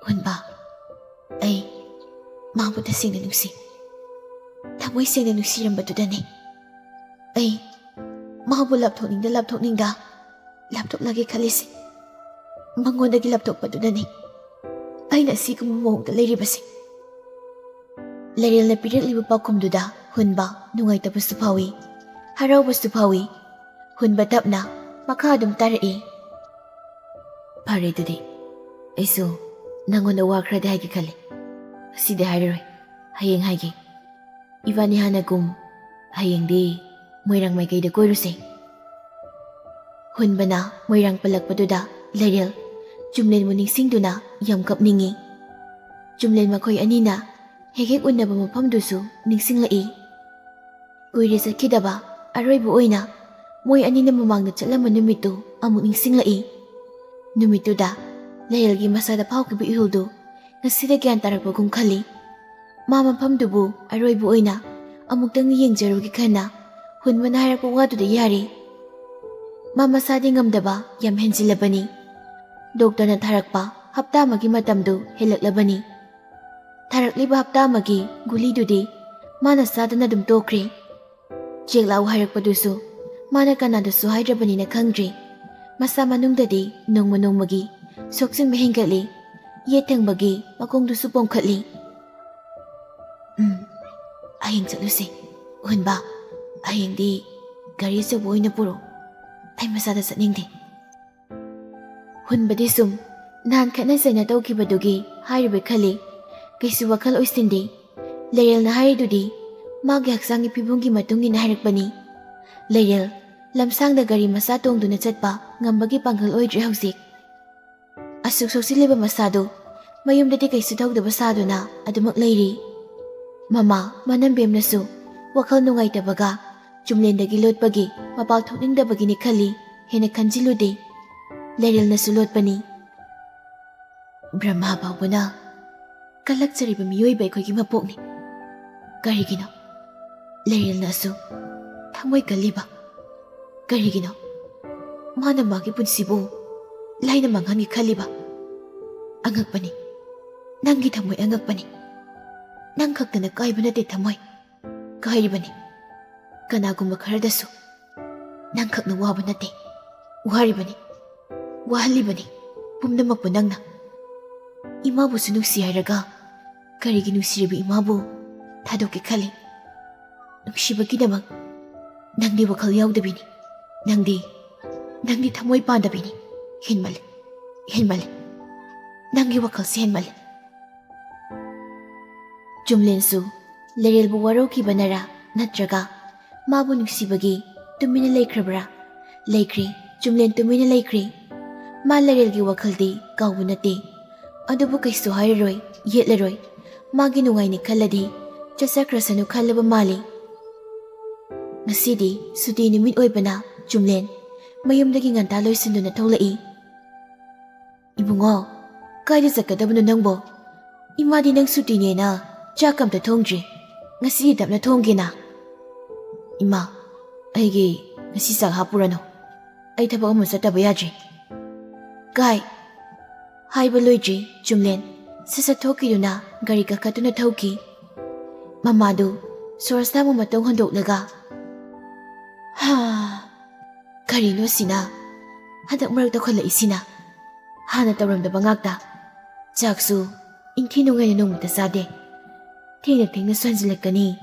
"ꯍꯨꯟꯕ, ꯑꯩ ꯃꯥꯕꯨ ꯇꯁꯦꯡꯅ ꯅꯨꯡꯁꯤ꯫ ꯊꯃꯣꯏ ꯁꯦꯡꯅ ꯅꯨꯡꯁꯤꯔꯝꯕꯗꯨꯗꯅꯤ꯫ ꯑꯩ ꯃꯥꯕꯨ ꯂꯥꯞꯊꯣꯛꯅꯤꯡꯗ ꯂꯥꯞꯊꯣꯛꯅꯤꯡꯗ ꯂꯥꯞꯊꯣꯛꯂꯒꯦ ꯈꯜꯂꯤꯁꯦ꯫ ꯃꯉꯣꯟꯗꯒꯤ ꯂꯥꯞꯊꯣꯛꯄꯗꯨꯅꯅꯤ ꯑꯩꯅ ꯑꯁꯤꯒꯨꯝꯕ ꯃꯑꯣꯡꯗ ꯂꯩꯔꯤꯕꯁꯦ꯫ ꯂꯩꯔꯦꯜꯅ ꯄꯤꯔꯛꯂꯤꯕ ꯄꯥꯎꯈꯨꯝꯗꯨꯗ ꯍꯨꯟꯕ ꯅꯨꯡꯉꯥꯏꯇꯕꯁꯨ ꯐꯥꯎꯏ, ꯍꯔꯥꯎꯕꯁꯨ ꯐꯥꯎꯏ꯫ ꯍꯨꯟꯕ ꯇꯞꯅ ꯃꯈꯥ ꯑꯗꯨꯝ ꯇꯥꯔꯛꯏ꯫ "ꯐꯔꯦ ꯑꯗꯨꯗꯤ, ꯑꯩꯁꯨ ꯅꯪꯉꯣꯟꯗ ꯋꯥ ꯈꯔꯗꯤ ꯍꯥꯏꯒꯦ ꯈꯜꯂꯤ꯫ ꯉꯁꯤꯗꯤ ꯍꯥꯏꯔꯔꯣꯏ, ꯍꯌꯦꯡ ꯍꯥꯏꯒꯦ꯫ ꯏꯕꯥꯅꯤ ꯍꯥꯟꯅ ꯀꯨꯝ, ꯍꯌꯦꯡꯗꯤ ꯃꯣꯏꯔꯥꯡ ꯃꯥꯏꯀꯩꯗ ꯀꯣꯏꯔꯨꯁꯦ꯫" ꯍꯨꯟꯕꯅ ꯃꯣꯏꯔꯥꯡ ꯄꯜꯂꯛꯄꯗꯨꯗ ꯂꯩꯔꯦꯜ ꯆꯨꯝꯂꯦꯟꯕꯨ ꯅꯤꯡꯁꯤꯡꯗꯨꯅ ꯌꯥꯝ ꯀꯞꯅꯤꯡꯏ꯫ ꯆꯨꯝꯂꯦꯟ ꯃꯈꯣꯏ ꯑꯅꯤꯅ ꯍꯦꯛ ꯍꯦꯛ ꯎꯅꯕ ꯃꯐꯝꯗꯨꯁꯨ ꯅꯤꯡꯁꯤꯡꯂꯛꯏ꯫ ꯀꯨꯏꯔꯦ ꯆꯠꯈꯤꯗꯕ ꯑꯔꯣꯏꯕ ꯑꯣꯏꯅ ꯃꯣꯏ ꯑꯅꯤꯅ ꯃꯃꯥꯡꯗ ꯆꯠꯂꯝꯕ ꯅꯨꯃꯤꯠꯇꯨ ꯑꯃꯨꯛ ꯅꯤꯡꯁꯤꯡꯂꯛꯏ꯫ ꯅꯨꯃꯤꯠꯇꯨꯗ ꯂꯩꯔꯦꯜꯒꯤ ꯃꯁꯥꯗ ꯐꯥꯎꯈꯤꯕ ꯏꯍꯨꯜꯗꯨ ꯉꯁꯤꯗ ꯒ꯭ꯌꯥꯟ ꯇꯥꯔꯛꯄꯒꯨꯝ ꯈꯜꯂꯤ꯫ ꯃꯥ ꯃꯐꯝꯗꯨꯕꯨ ꯑꯔꯣꯏꯕ ꯑꯣꯏꯅ ꯑꯃꯨꯛꯇꯪ ꯌꯦꯡꯖꯔꯨꯒꯦ ꯈꯟꯅ ꯍꯨꯟꯕꯅ ꯍꯥꯏꯔꯛꯄ ꯋꯥꯗꯨꯗ ꯌꯥꯔꯦ꯫ ꯃꯥ ꯃꯁꯥꯗꯤ ꯉꯝꯗꯕ ꯌꯥꯝ ꯍꯦꯟꯖꯤꯜꯂꯕꯅꯤ꯫ ꯗꯣꯛꯇꯔꯅ ꯊꯥꯔꯛꯄ ꯍꯞꯇꯥ ꯑꯃꯒꯤ ꯃꯇꯝꯗꯨ ꯍꯦꯜꯂꯛꯂꯕꯅꯤ꯫ ꯊꯥꯔꯛꯂꯤꯕ ꯍꯞꯇꯥ ꯑꯃꯒꯤ ꯒꯨꯂꯤꯗꯨꯗꯤ ꯃꯥꯅ ꯆꯥꯗꯅ ꯑꯗꯨꯝ ꯇꯣꯛꯈ꯭ꯔꯦ꯫ "ꯆꯦꯛ ꯂꯥꯛꯎ" ꯍꯥꯏꯔꯛꯄꯗꯨꯁꯨ ꯃꯥꯅ ꯀꯅꯥꯗꯁꯨ ꯍꯥꯏꯗ꯭ꯔꯕꯅꯤꯅ ꯈꯪꯗ꯭ꯔꯦ꯫ ꯃꯁꯥ ꯃꯅꯨꯡꯗꯗꯤ ꯅꯣꯡꯃ ꯅꯣꯡꯃꯒꯤ ꯁꯣꯛꯆꯤꯟꯕ ꯍꯦꯟꯒꯠꯂꯤ꯫ ꯌꯦꯠ ꯊꯪꯕꯒꯤ ꯃꯈꯣꯡꯗꯨꯁꯨ ꯄꯣꯝꯈꯠꯂꯤ꯫ "ꯎꯝ, ꯍꯌꯦꯡ ꯆꯠꯂꯨꯁꯦ꯫ ꯍꯨꯟꯕ, ꯍꯌꯦꯡꯗꯤ ꯒꯥꯔꯤ ꯑꯆꯧꯕ ꯑꯣꯏꯅ ꯄꯨꯔꯣ꯫ ꯑꯩ ꯃꯆꯥꯗ ꯆꯠꯅꯤꯡꯗꯦ꯫" ꯍꯨꯟꯕꯗꯤ ꯁꯨꯝ ꯅꯍꯥꯟ ꯈꯠꯅ ꯆꯩꯅ ꯇꯧꯈꯤꯕꯗꯨꯒꯤ ꯍꯥꯏꯔꯤꯕ ꯈꯜꯂꯤ꯫ ꯀꯩꯁꯨ ꯋꯥꯈꯜ ꯑꯣꯏꯁꯤꯟꯗꯦ꯫ ꯂꯩꯔꯦꯜꯅ ꯍꯥꯏꯔꯤꯗꯨꯗꯤ ꯃꯥꯒꯤ ꯍꯛꯆꯥꯡꯒꯤ ꯐꯤꯕꯝꯒꯤ ꯃꯇꯨꯡ ꯏꯟꯅ ꯍꯥꯏꯔꯛꯄꯅꯤ꯫ ꯂꯩꯔꯦꯜ ꯂꯝꯁꯥꯡꯗ ꯒꯥꯔꯤ ꯃꯆꯥ ꯇꯣꯡꯗꯨꯅ ꯆꯠꯄ ꯉꯝꯕꯒꯤ ꯄꯥꯡꯒꯜ ꯑꯣꯏꯗ꯭ꯔꯦ ꯍꯧꯖꯤꯛ꯫ ꯑꯁꯨꯛ ꯁꯣꯛꯆꯤꯜꯂꯤꯕ ꯃꯁꯥꯗꯨ ꯃꯌꯨꯝꯗꯗꯤ ꯀꯩꯁꯨ ꯇꯧꯗꯕ ꯁꯥꯗꯨꯅ ꯑꯗꯨꯃꯛ ꯂꯩꯔꯤ꯫ ꯃꯃꯥ ꯃꯅꯝꯕꯦꯝꯅꯁꯨ ꯋꯥꯈꯜ ꯅꯨꯡꯉꯥꯏꯇꯕꯒ ꯆꯨꯝꯂꯦꯟꯗꯒꯤ ꯂꯣꯠꯄꯒꯤ ꯃꯄꯥꯜ ꯊꯣꯛꯅꯤꯡꯗꯕꯒꯤꯅꯤ ꯈꯜꯂꯤ꯫ ꯍꯦꯟꯅ ꯈꯟꯖꯤꯜꯂꯨꯗꯦ꯫ ꯂꯩꯔꯦꯜꯅꯁꯨ ꯂꯣꯠꯄꯅꯤ꯫ ꯕ꯭ꯔꯍꯃ ꯐꯥꯎꯕꯅ ꯀꯜꯂꯛꯆꯔꯤꯕ ꯃꯤꯑꯣꯏꯕ ꯑꯩꯈꯣꯏꯒꯤ ꯃꯄꯣꯛꯅꯤ꯫ ꯀꯔꯤꯒꯤꯅꯣ ꯂꯩꯔꯦꯜꯅ ꯑꯁꯨꯛ ꯊꯃꯣꯏ ꯀꯜꯂꯤꯕ? ꯀꯔꯤꯒꯤꯅꯣ ꯃꯥꯅ ꯃꯥꯒꯤ ꯄꯨꯟꯁꯤꯕꯨ ꯂꯥꯏꯅ ꯃꯥꯡꯍꯟꯒꯦ ꯈꯜꯂꯤꯕ? ꯑꯉꯛꯄꯅꯤ꯫ ꯅꯪꯒꯤ ꯊꯃꯣꯏ ꯑꯉꯛꯄꯅꯤ꯫ ꯅꯪ ꯈꯛꯇꯅ ꯀꯥꯏꯕ ꯅꯠꯇꯦ ꯊꯃꯣꯏ, ꯀꯥꯏꯔꯤꯕꯅꯤ꯫ ꯀꯅꯥꯒꯨꯝꯕ ꯈꯔꯗꯁꯨ ꯅꯪꯈꯛꯅ ꯋꯥꯕ ꯅꯠꯇꯦ, ꯋꯥꯔꯤꯕꯅꯤ, ꯋꯥꯍꯜꯂꯤꯕꯅꯤ ꯄꯨꯝꯅꯃꯛꯄꯨ ꯅꯪꯅ꯫ ꯏꯃꯥꯕꯨꯁꯨ ꯅꯨꯡꯁꯤ ꯍꯥꯏꯔꯒ ꯀꯔꯤꯒꯤ ꯅꯨꯡꯁꯤꯔꯤꯕ ꯏꯃꯥꯕꯨ ꯊꯥꯗꯣꯛꯀꯦ ꯈꯜꯂꯤ? ꯅꯨꯡꯁꯤꯕꯒꯤꯗꯃꯛ ꯅꯪꯗꯤ ꯋꯥꯈꯜ ꯌꯥꯎꯗꯕꯤꯅꯤ꯫ ꯅꯪꯗꯤ, ꯅꯪꯗꯤ ꯊꯃꯣꯏ ꯄꯥꯟꯗꯕꯤꯅꯤ꯫ ꯍꯦꯟꯃꯜꯂꯦ, ꯍꯦꯟꯃꯜꯂꯦ꯫ ꯅꯪꯒꯤ ꯋꯥꯈꯜꯁꯦ ꯍꯦꯟꯃꯜꯂꯦ꯫ ꯆꯨꯝꯂꯦꯟꯁꯨ ꯂꯩꯔꯦꯜꯕꯨ ꯋꯥꯔꯧꯈꯤꯕꯅꯔꯥ, ꯅꯠꯇ꯭ꯔꯒ ꯃꯥꯕꯨ ꯅꯨꯡꯁꯤꯕꯒꯤ ꯇꯨꯃꯤꯟꯅ ꯂꯩꯈ꯭ꯔꯕ꯭ꯔꯥ? ꯂꯩꯈ꯭ꯔꯦ, ꯆꯨꯝꯂꯦꯟ ꯇꯨꯃꯤꯟꯅ ꯂꯩꯈ꯭ꯔꯦ꯫ ꯃꯥ ꯂꯩꯔꯦꯜꯒꯤ ꯋꯥꯈꯜꯗꯤ ꯀꯥꯎꯕ ꯅꯠꯇꯦ꯫ ꯑꯗꯨꯕꯨ ꯀꯩꯁꯨ ꯍꯥꯏꯔꯔꯣꯏ, ꯌꯦꯠꯂꯔꯣꯏ꯫ ꯃꯥꯒꯤ ꯅꯨꯡꯉꯥꯏꯅꯤ ꯈꯜꯂꯗꯤ ꯆꯠꯆꯈ꯭ꯔꯁꯅꯨ ꯈꯜꯂꯕ ꯃꯥꯜꯂꯤ꯫ ꯉꯁꯤꯗꯤ ꯁꯨꯇꯤ ꯅꯨꯃꯤꯠ ꯑꯣꯏꯕꯅ ꯆꯨꯝꯂꯦꯟ ꯃꯌꯨꯝꯗꯒꯤ ꯉꯟꯇꯥ ꯂꯣꯏꯁꯤꯟꯗꯨꯅ ꯊꯣꯛꯂꯛꯏ꯫ "ꯏꯕꯨꯡꯉꯣ, ꯀꯥꯏꯗ ꯆꯠꯀꯗꯕꯅꯣ ꯅꯪꯕꯣ? ꯏꯃꯥꯗꯤ ꯅꯪ ꯁꯨꯇꯤꯅꯦꯅ ꯆꯥꯛ ꯑꯝꯇ ꯊꯣꯡꯗ꯭ꯔꯤ꯫ ꯉꯁꯤꯗꯤ ꯇꯞꯅ ꯊꯣꯡꯒꯦꯅ꯫" "ꯏꯃꯥ, ꯑꯩꯒꯤ ꯉꯁꯤ ꯆꯥꯛ ꯍꯥꯞꯄꯨꯔꯅꯨ꯫ ꯑꯩ ꯊꯕꯛ ꯑꯃ ꯆꯠꯇꯕ ꯌꯥꯗ꯭ꯔꯤ꯫" "ꯀꯥꯏ?" ꯍꯥꯏꯕ ꯂꯣꯏꯗ꯭ꯔꯤ ꯆꯨꯝꯂꯦꯟ ꯁꯠ ꯁꯠ ꯊꯣꯛꯈꯤꯗꯨꯅ ꯒꯥꯔꯤ ꯀꯥꯈꯠꯇꯨꯅ ꯊꯧꯈꯤ꯫ ꯃꯃꯥꯗꯨ ꯁꯣꯔ ꯁꯥꯕ ꯃꯇꯧ ꯍꯟꯗꯣꯛꯂꯒ, "ꯍꯥ, ꯀꯔꯤꯅꯣ ꯁꯤꯅ ꯍꯟꯗꯛ ꯃꯔꯛ ꯇꯧꯈꯠꯂꯛꯏꯁꯤꯅ? ꯍꯥꯟꯅ ꯇꯧꯔꯝꯗꯕ ꯉꯥꯛꯇ꯫ ꯆꯥꯛꯁꯨ ꯏꯪꯊꯤ ꯅꯨꯡꯉꯥꯏꯅ ꯅꯣꯡꯃꯇ ꯆꯥꯗꯦ꯫ ꯊꯦꯡꯅ ꯊꯦꯡꯅꯁꯨ ꯍꯟꯖꯤꯜꯂꯛꯀꯅꯤ꯫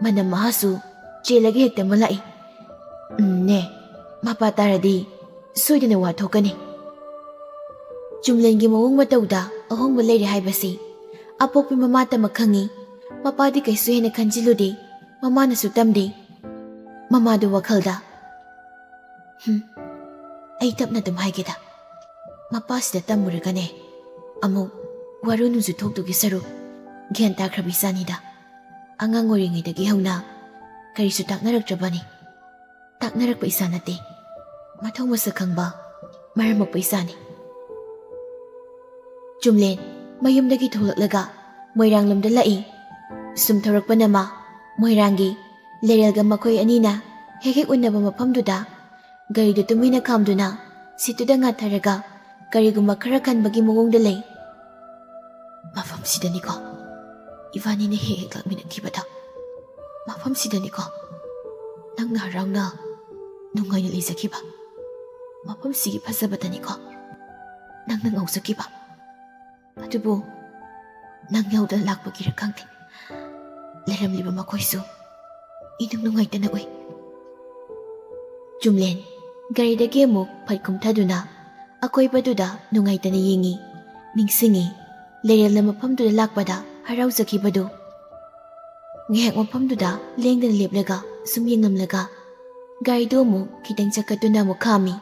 ꯃꯅꯝ ꯃꯍꯥꯁꯨ ꯆꯦꯜꯂꯒ ꯍꯦꯛꯇ ꯃꯜꯂꯛꯏ꯫ ꯎꯝꯅꯦ, ꯃꯄꯥ ꯇꯥꯔꯗꯤ ꯁꯣꯏꯗꯅ ꯋꯥ ꯊꯣꯛꯀꯅꯤ꯫" ꯆꯨꯝꯂꯦꯟꯒꯤ ꯃꯑꯣꯡ ꯃꯇꯧꯗ ꯑꯍꯣꯡꯕ ꯂꯩꯔꯦ ꯍꯥꯏꯕꯁꯤ ꯑꯄꯣꯛꯄꯤ ꯃꯃꯥꯇꯃꯛ ꯈꯪꯉꯤ꯫ ꯃꯄꯥꯗꯤ ꯀꯩꯁꯨ ꯍꯦꯟꯅ ꯈꯟꯖꯤꯜꯂꯨꯗꯦ꯫ ꯃꯃꯥꯅꯁꯨ ꯇꯝꯗꯦ꯫ ꯃꯃꯥꯗꯨ ꯋꯥꯈꯜꯗ, "ꯍꯨꯝ, ꯑꯩ ꯇꯞꯅ ꯑꯗꯨꯝ ꯍꯥꯏꯒꯦꯗ꯫ ꯃꯄꯥꯁꯤꯗ ꯇꯝꯃꯨꯔꯒꯅꯦ, ꯑꯃꯨꯛ ꯋꯥꯔꯨꯅꯨꯁꯨ ꯊꯣꯛꯇꯨꯒꯤ ꯁꯔꯨꯛ ꯒ꯭ꯌꯥꯟ ꯇꯥꯈ꯭ꯔꯕ ꯏꯆꯥꯅꯤꯗ꯫ ꯑꯉꯥꯡ ꯑꯣꯏꯔꯤꯉꯩꯗꯒꯤ ꯍꯧꯅ ꯀꯔꯤꯁꯨ ꯇꯥꯛꯅꯔꯛꯇ꯭ꯔꯕꯅꯤ꯫ ꯇꯥꯛꯅꯔꯛꯄ ꯏꯆꯥ ꯅꯠꯇꯦ, ꯃꯊꯧ ꯃꯁꯛ ꯈꯪꯕ, ꯃꯔꯝ ꯃꯣꯛꯄ ꯏꯆꯥꯅꯤ꯫" ꯆꯨꯝꯂꯦꯟ ꯃꯌꯨꯝꯗꯒꯤ ꯊꯣꯛꯂꯛꯂꯒ ꯃꯣꯏꯔꯥꯡ ꯂꯣꯝꯗ ꯂꯥꯛꯏ꯫ ꯁꯨꯝ ꯊꯧꯔꯛꯄꯅ ꯃꯥ ꯃꯣꯏꯔꯥꯡꯒꯤ ꯂꯩꯔꯦꯜꯒ ꯃꯈꯣꯏ ꯑꯅꯤꯅ ꯍꯦꯛ ꯍꯦꯛ ꯎꯅꯕ ꯃꯐꯝꯗꯨꯗ ꯒꯥꯔꯤꯗꯨ ꯇꯨꯃꯤꯟꯅ ꯈꯥꯝꯗꯨꯅ ꯁꯤꯠꯇꯨꯗ ꯉꯥꯊꯔꯒ ꯀꯔꯤꯒꯨꯝꯕ ꯈꯔ ꯈꯟꯕꯒꯤ ꯃꯑꯣꯡꯗ ꯂꯩ꯫ "ꯃꯐꯝꯁꯤꯗꯅꯤꯀꯣ ꯏꯕꯥꯅꯤꯅ ꯍꯦꯛ ꯍꯦꯛ ꯂꯥꯛꯃꯤꯟꯅꯈꯤꯕꯗꯣ? ꯃꯐꯝꯁꯤꯗꯅꯤꯀꯣ ꯅꯪꯅ ꯍꯔꯥꯎꯅ ꯅꯨꯡꯉꯥꯏꯅ ꯂꯩꯖꯈꯤꯕ꯫ ꯃꯐꯝꯁꯤꯒꯤ ꯐꯖꯕꯗꯅꯤꯀꯣ ꯅꯪꯅ ꯉꯥꯎꯖꯈꯤꯕ꯫ ꯑꯗꯨꯕꯨ ꯅꯪ ꯌꯥꯎꯗꯅ ꯂꯥꯛꯄꯒꯤꯔ ꯈꯪꯗꯦ, ꯂꯩꯔꯝꯂꯤꯕ ꯃꯈꯣꯏꯁꯨ ꯏꯅꯨꯡ ꯅꯨꯡꯉꯥꯏꯇꯅ ꯎꯏ꯫ ꯆꯨꯝꯂꯦꯟ ꯒꯥꯔꯤꯗꯒꯤ ꯑꯃꯨꯛ ꯐꯠ ꯀꯨꯝꯊꯗꯨꯅ ꯑꯀꯣꯏꯕꯗꯨꯗ ꯅꯨꯡꯉꯥꯏꯇꯅ ꯌꯦꯡꯉꯤ꯫ ꯅꯤꯡꯁꯤꯡꯉꯤ, ꯂꯩꯔꯦꯜꯅ ꯃꯐꯝꯗꯨꯗ ꯂꯥꯛꯄꯗ ꯍꯔꯥꯎꯖꯈꯤꯕꯗꯨ꯫ ꯉꯥꯏꯍꯥꯛ ꯃꯐꯝꯗꯨꯗ ꯂꯦꯡꯗꯅ ꯂꯦꯞꯂꯒ ꯁꯨꯝ ꯌꯦꯡꯂꯝꯂꯒ ꯒꯥꯔꯤꯗꯨ ꯑꯃꯨꯛ ꯈꯤꯇꯪ ꯆꯠꯀꯠꯇꯨꯅ ꯑꯃꯨꯛ ꯈꯥꯝꯃꯤ꯫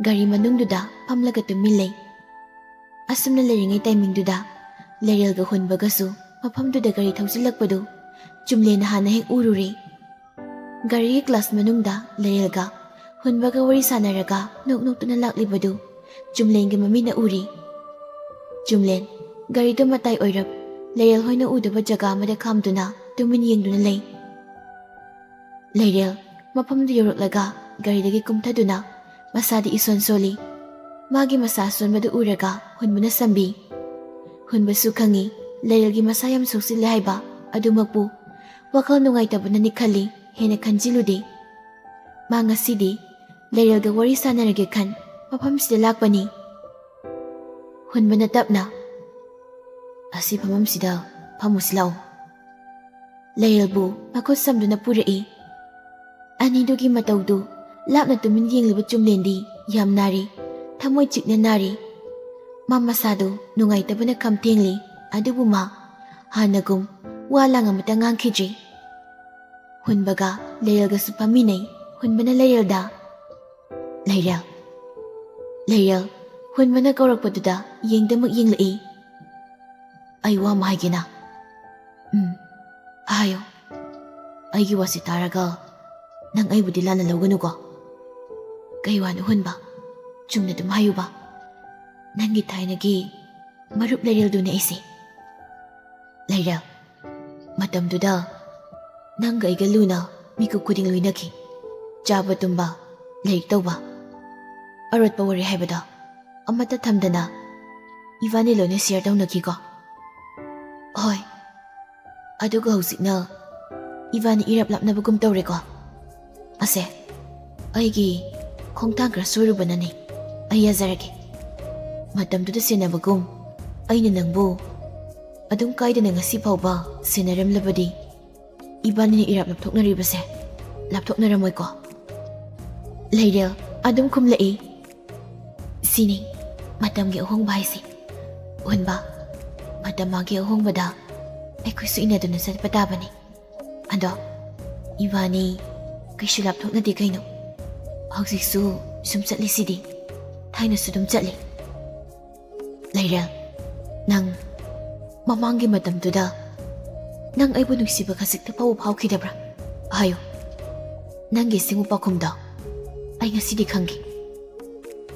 ꯒꯥꯔꯤ ꯃꯅꯨꯡꯗꯨꯗ ꯐꯝꯂꯒ ꯇꯨꯃꯤꯟ ꯂꯩ꯫ ꯑꯁꯨꯝꯅ ꯂꯩꯔꯤꯉꯩ ꯇꯥꯏꯃꯤꯡꯗꯨꯗ ꯂꯩꯔꯦꯜꯒ ꯍꯨꯟꯕꯒꯁꯨ ꯃꯐꯝꯗꯨꯗ ꯒꯥꯔꯤ ꯊꯧꯖꯤꯜꯂꯛꯄꯗꯨ ꯆꯨꯝꯂꯦꯟꯅ ꯍꯥꯟꯅ ꯍꯦꯛ ꯎꯔꯨꯔꯦ꯫ ꯒꯥꯔꯤꯒꯤ ꯒ꯭ꯂꯥꯁ ꯃꯅꯨꯡꯗ ꯂꯩꯔꯦꯜꯒ ꯍꯨꯟꯕꯒ ꯋꯥꯔꯤ ꯁꯥꯟꯅꯔꯒ ꯅꯣꯛ ꯅꯣꯛꯇꯨꯅ ꯂꯥꯛꯂꯤꯕꯗꯨ ꯆꯨꯝꯂꯦꯟꯒꯤ ꯃꯃꯤꯠꯅ ꯎꯔꯤ꯫ ꯆꯨꯝꯂꯦꯟ ꯒꯥꯔꯤꯗꯨ ꯃꯇꯥꯏ ꯑꯣꯏꯔꯞ ꯂꯩꯔꯦꯜ ꯍꯣꯏꯅ ꯎꯗꯕ ꯖꯒꯥ ꯑꯃꯗ ꯈꯥꯝꯗꯨꯅ ꯇꯨꯃꯤꯟ ꯌꯦꯡꯗꯨꯅ ꯂꯩ꯫ ꯂꯩꯔꯦꯜ ꯃꯐꯝꯗꯨ ꯌꯧꯔꯛꯂꯒ ꯒꯥꯔꯤꯗꯒꯤ ꯀꯨꯝꯊꯗꯨꯅ ꯃꯁꯥꯗꯤ ꯏꯁꯣꯟ ꯁꯣꯜꯂꯤ꯫ ꯃꯥꯒꯤ ꯃꯁꯥ ꯑꯁꯣꯟꯕꯗꯨ ꯎꯔꯒ ꯍꯨꯟꯕꯅ ꯁꯝꯕꯤ꯫ ꯍꯨꯟꯕꯁꯨ ꯈꯪꯏ ꯂꯩꯔꯦꯜꯒꯤ ꯃꯁꯥ ꯌꯥꯝ ꯁꯣꯛꯆꯤꯜꯂꯦ ꯍꯥꯏꯕ ꯑꯗꯨꯃꯛꯄꯨ꯫ ꯋꯥꯈꯜ ꯅꯨꯡꯉꯥꯏꯇꯕꯅꯅꯤ ꯈꯜꯂꯤ, ꯍꯦꯟꯅ ꯈꯟꯖꯤꯜꯂꯨꯗꯦ꯫ ꯃꯥ ꯉꯁꯤꯗꯤ ꯂꯩꯔꯦꯜꯒ ꯋꯥꯔꯤ ꯁꯥꯟꯅꯔꯒꯦ ꯈꯟ ꯃꯐꯝꯁꯤꯗ ꯂꯥꯛꯄꯅꯤ꯫ ꯍꯨꯟꯕꯅ ꯇꯞꯅ, "ꯑꯁꯤ ꯐꯝꯐꯝꯁꯤꯗ ꯐꯝꯃꯨꯁꯤ ꯂꯥꯛꯑꯣ꯫" ꯂꯩꯔꯦꯜꯕꯨ ꯃꯈꯨꯠ ꯁꯝꯗꯨꯅ ꯄꯨꯔꯛꯏ꯫ ꯑꯅꯤꯗꯨꯒꯤ ꯃꯇꯧꯗꯨ ꯂꯥꯞꯅ ꯇꯨꯃꯤꯟ ꯌꯦꯡꯂꯤꯕ ꯆꯨꯝꯂꯦꯟꯗꯤ ꯌꯥꯝ ꯅꯥꯔꯤ, ꯊꯃꯣꯏ ꯆꯤꯛꯅ ꯅꯥꯔꯤ꯫ ꯃꯥ ꯃꯁꯥꯗꯨ ꯅꯨꯡꯉꯥꯏꯇꯕꯅ ꯈꯝ ꯊꯦꯡꯂꯤ, ꯑꯗꯨꯕꯨ ꯃꯥ ꯍꯥꯟꯅꯒꯨꯝ ꯋꯥ ꯂꯥꯡ ꯑꯃꯇ ꯉꯥꯡꯈꯤꯗ꯭ꯔꯤ꯫ ꯍꯨꯟꯕꯒ ꯂꯩꯔꯦꯜꯒꯁꯨ ꯐꯝꯃꯤꯟꯅꯩ꯫ ꯍꯨꯟꯕꯅ ꯂꯩꯔꯦꯜꯗ, "ꯂꯩꯔꯦꯜ, ꯂꯩꯔꯦꯜ," ꯍꯨꯟꯕꯅ ꯀꯧꯔꯛꯄꯗꯨꯗ ꯌꯦꯡꯗꯃꯛ ꯌꯦꯡꯂꯛꯏ꯫ "ꯑꯩ ꯋꯥ ꯑꯃ ꯍꯥꯏꯒꯦꯅ꯫" "ꯎꯝ, ꯍꯥꯏꯌꯣ꯫" "ꯑꯩꯒꯤ ꯋꯥꯁꯤ ꯇꯥꯔꯒ ꯅꯪ ꯑꯩꯕꯨꯗꯤ ꯂꯥꯟꯅ ꯂꯧꯒꯅꯨꯀꯣ꯫" "ꯀꯩ ꯋꯥꯅꯣ ꯍꯨꯟꯕ? ꯆꯨꯝꯅ ꯑꯗꯨꯝ ꯍꯥꯏꯌꯨꯕ꯫ ꯅꯪꯒꯤ ꯊꯥꯏꯅꯒꯤ ꯃꯔꯨꯞ ꯂꯩꯔꯦꯜꯗꯨꯅꯦ ꯑꯩꯁꯦ꯫" "ꯂꯩꯔꯦꯜ, ꯃꯇꯝꯗꯨꯗ ꯅꯪꯒ ꯑꯩꯒ ꯂꯨꯅ ꯃꯤꯀꯨꯞ ꯈꯨꯗꯤꯡ ꯂꯣꯏꯅꯈꯤ꯫ ꯆꯥꯕ ꯇꯨꯝꯕ, ꯂꯥꯏꯔꯤꯛ ꯇꯧꯕ, ꯑꯔꯣꯠꯄ ꯋꯥꯔꯤ ꯍꯥꯏꯕꯗꯣ ꯑꯃꯠꯇ ꯊꯝꯗꯅ ꯏꯕꯥꯅꯤ ꯂꯣꯏꯅ ꯁꯤꯌꯔ ꯇꯧꯅꯈꯤꯀꯣ꯫" "ꯍꯣꯏ꯫ ꯑꯗꯨꯒ ꯍꯧꯖꯤꯛꯅ ꯏꯕꯥꯅꯤ ꯏꯔꯞ ꯂꯥꯞꯅꯕꯒꯨꯝ ꯇꯧꯔꯦꯀꯣ꯫" "ꯑꯁꯦ, ꯑꯩꯒꯤ ꯈꯣꯡꯊꯥꯡ ꯈꯔ ꯁꯣꯏꯔꯨꯕꯅꯅꯤ꯫ ꯑꯩ ꯌꯥꯖꯔꯒꯦ꯫ ꯃꯇꯝꯗꯨꯗ ꯁꯦꯟꯅꯕꯒꯨꯝ ꯑꯩꯅ ꯅꯪꯕꯨ ꯑꯗꯨꯝ ꯀꯥꯏꯗꯅ ꯉꯁꯤ ꯐꯥꯎꯕ ꯁꯦꯟꯅꯔꯝꯂꯕꯗꯤ ꯏꯕꯥꯅꯤꯅ ꯏꯔꯥꯞ ꯂꯥꯞꯊꯣꯛꯅꯔꯤꯕꯁꯦ ꯂꯥꯞꯊꯣꯛꯅꯔꯝꯃꯣꯏꯀꯣ? ꯂꯩꯔꯦꯜ ꯑꯗꯨꯝ ꯈꯨꯝꯂꯛꯏ꯫ ꯁꯤꯅꯤ ꯃꯇꯝꯒꯤ ꯑꯍꯣꯡꯕ ꯍꯥꯏꯁꯦ꯫ ꯍꯨꯟꯕ, ꯃꯇꯝ ꯃꯥꯒꯤ ꯑꯍꯣꯡꯕꯗ ꯑꯩꯈꯣꯏꯁꯨ ꯏꯟꯅꯗꯨꯅ ꯆꯠꯄ ꯇꯥꯕꯅꯤ꯫ ꯑꯗꯣ ꯏꯕꯥꯅꯤ ꯀꯩꯁꯨ ꯂꯥꯞꯊꯣꯛꯅꯗꯦ ꯀꯩꯅꯣ꯫ ꯍꯧꯖꯤꯛꯁꯨ ꯁꯨꯝ ꯆꯠꯂꯤꯁꯤꯗꯤ, ꯊꯥꯏꯅꯁꯨ ꯑꯗꯨꯝ ꯆꯠꯂꯤ꯫ ꯂꯩꯔꯦꯜ, ꯅꯪ ꯃꯃꯥꯡꯒꯤ ꯃꯇꯝꯗꯨꯗ ꯅꯪ ꯑꯩꯕꯨ ꯅꯨꯡꯁꯤꯕ ꯈꯖꯤꯛꯇ ꯐꯥꯎꯕ ꯐꯥꯎꯈꯤꯗꯕ꯭ꯔꯥ? ꯍꯥꯏꯌꯨ꯫ ꯅꯪꯒꯤ ꯑꯁꯦꯡꯕ ꯄꯥꯎꯈꯨꯝꯗꯣ ꯑꯩ ꯉꯁꯤꯗꯤ ꯈꯪꯒꯦ꯫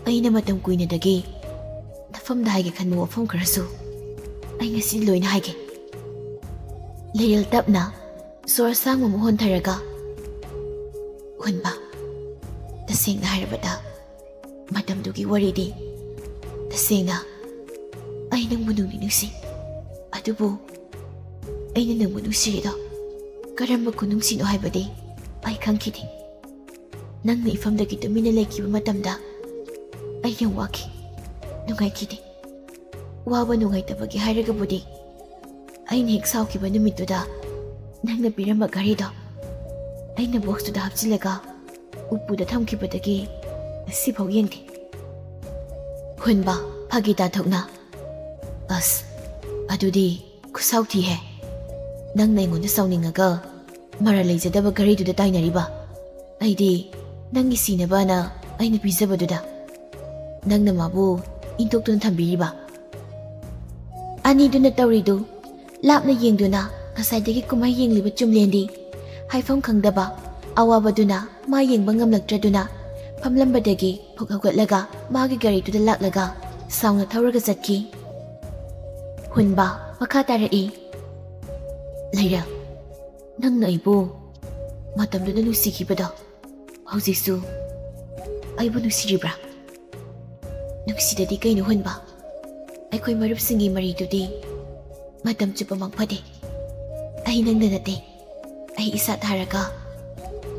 ꯑꯩꯅ ꯃꯇꯝ ꯀꯨꯏꯅꯗꯒꯤ ꯅꯐꯝꯗ ꯍꯥꯏꯒꯦ ꯈꯟꯕ ꯋꯥꯐꯝ ꯈꯔꯁꯨ ꯑꯩ ꯉꯁꯤꯗꯤ ꯂꯣꯏꯅ ꯍꯥꯏꯒꯦ꯫ ꯂꯩꯔꯦꯜ ꯇꯞꯅ ꯁꯣꯔ ꯑꯁꯥꯡꯕ ꯑꯃ ꯍꯣꯟꯊꯔꯒ, ꯍꯨꯟꯕ, ꯇꯁꯦꯡꯅ ꯍꯥꯏꯔꯕꯗ ꯃꯇꯝꯗꯨꯒꯤ ꯋꯥꯔꯤꯗꯤ, ꯇꯁꯦꯡꯅ ꯑꯩ ꯅꯪꯕꯨ ꯅꯨꯡꯗꯤ ꯅꯨꯡꯁꯤ, ꯑꯗꯨꯕꯨ ꯑꯩꯅ ꯅꯪꯕꯨ ꯅꯨꯡꯁꯤꯔꯤꯗꯣ ꯀꯔꯝꯕ ꯈꯨꯅꯨꯡꯁꯤꯅꯣ ꯍꯥꯏꯕꯗꯤ ꯑꯩ ꯈꯪꯈꯤꯗꯦ꯫ ꯅꯪꯅ ꯏꯐꯝꯗꯒꯤ ꯇꯨꯃꯤꯟꯅ ꯂꯩꯈꯤꯕ ꯃꯇꯝꯗ ꯑꯩ ꯌꯥꯝ ꯋꯥꯈꯤ, ꯅꯨꯡꯉꯥꯏꯈꯤꯗꯦ꯫ ꯋꯥꯕ ꯅꯨꯡꯉꯥꯏꯇꯕꯒꯤ ꯍꯥꯏꯔꯒꯕꯨꯗꯤ, ꯑꯩꯅ ꯍꯦꯛ ꯁꯥꯎꯈꯤꯕ ꯅꯨꯃꯤꯠꯇꯨꯗ ꯅꯪꯅ ꯄꯤꯔꯝꯕ ꯘꯔꯤꯗꯣ ꯑꯩꯅ ꯕꯣꯛꯁꯇꯨꯗ ꯍꯥꯞꯆꯤꯜꯂꯒ ꯎꯄꯨꯗ ꯊꯝꯈꯤꯕꯗꯒꯤ ꯉꯁꯤꯐꯥꯎ ꯌꯦꯡꯗꯦ꯫ ꯍꯨꯟꯕ, ꯐꯥꯒꯤ ꯇꯥꯊꯣꯛꯅ, ꯑꯁ, ꯑꯗꯨꯗꯤ ꯈꯨꯁꯥꯎ ꯊꯤꯍꯦ꯫ ꯅꯪꯅ ꯑꯩꯉꯣꯟꯗ ꯁꯥꯎꯅꯤꯡꯉꯒ ꯃꯔꯥꯜ ꯂꯩꯖꯗꯕ ꯘꯔꯤꯗꯨꯗ ꯇꯥꯏꯅꯔꯤꯕ? ꯑꯩꯗꯤ ꯅꯪꯒꯤ ꯁꯤꯅꯕꯅ ꯑꯩꯅ ꯄꯤꯖꯕꯗꯨꯗ ꯅꯪꯅ ꯃꯥꯕꯨ ꯏꯟꯊꯣꯛꯇꯨꯅ ꯊꯝꯕꯤꯔꯤꯕ? ꯑꯅꯤꯗꯨꯅ ꯇꯧꯔꯤꯗꯨ ꯂꯥꯞꯅ ꯌꯦꯡꯗꯨꯅ ꯉꯁꯥꯏꯗꯒꯤ ꯀꯨꯝꯍꯩ ꯌꯦꯡꯂꯤꯕ ꯆꯨꯝꯂꯦꯟꯗꯤ ꯍꯥꯏꯐꯝ ꯈꯪꯗꯕ ꯑꯋꯥꯕꯗꯨꯅ ꯃꯥ ꯌꯦꯡꯕ ꯉꯝꯂꯛꯇ꯭ꯔꯗꯨꯅ ꯐꯝꯂꯝꯕꯗꯒꯤ ꯐꯨꯛ ꯍꯧꯒꯠꯂꯒ ꯃꯥꯒꯤ ꯒꯥꯔꯤꯗꯨꯗ ꯂꯥꯛꯂꯒ ꯁꯥꯎꯅ ꯊꯧꯔꯒ ꯆꯠꯈꯤ꯫ ꯍꯨꯟꯕ ꯃꯈꯥ ꯇꯥꯔꯛꯏ꯫ ꯂꯩꯔꯦꯜ, ꯅꯪꯅ ꯑꯩꯕꯨ ꯃꯇꯝꯗꯨꯗ ꯅꯨꯡꯁꯤꯈꯤꯕꯗꯣ ꯍꯧꯖꯤꯛꯁꯨ ꯑꯩꯕꯨ ꯅꯨꯡꯁꯤꯔꯤꯕ꯭ꯔꯥ? ꯅꯨꯡꯁꯤꯗꯗꯤ ꯀꯩꯅꯣ ꯍꯨꯟꯕ? ꯑꯩꯈꯣꯏ ꯃꯔꯨꯞꯁꯤꯡꯒꯤ ꯃꯔꯤꯗꯨꯗꯤ ꯃꯇꯝ ꯆꯨꯞꯄꯃꯛ ꯐꯗꯦ꯫ ꯑꯩ ꯅꯪꯗ ꯅꯠꯇꯦ, ꯑꯩ ꯏꯁꯥ ꯊꯥꯔꯒ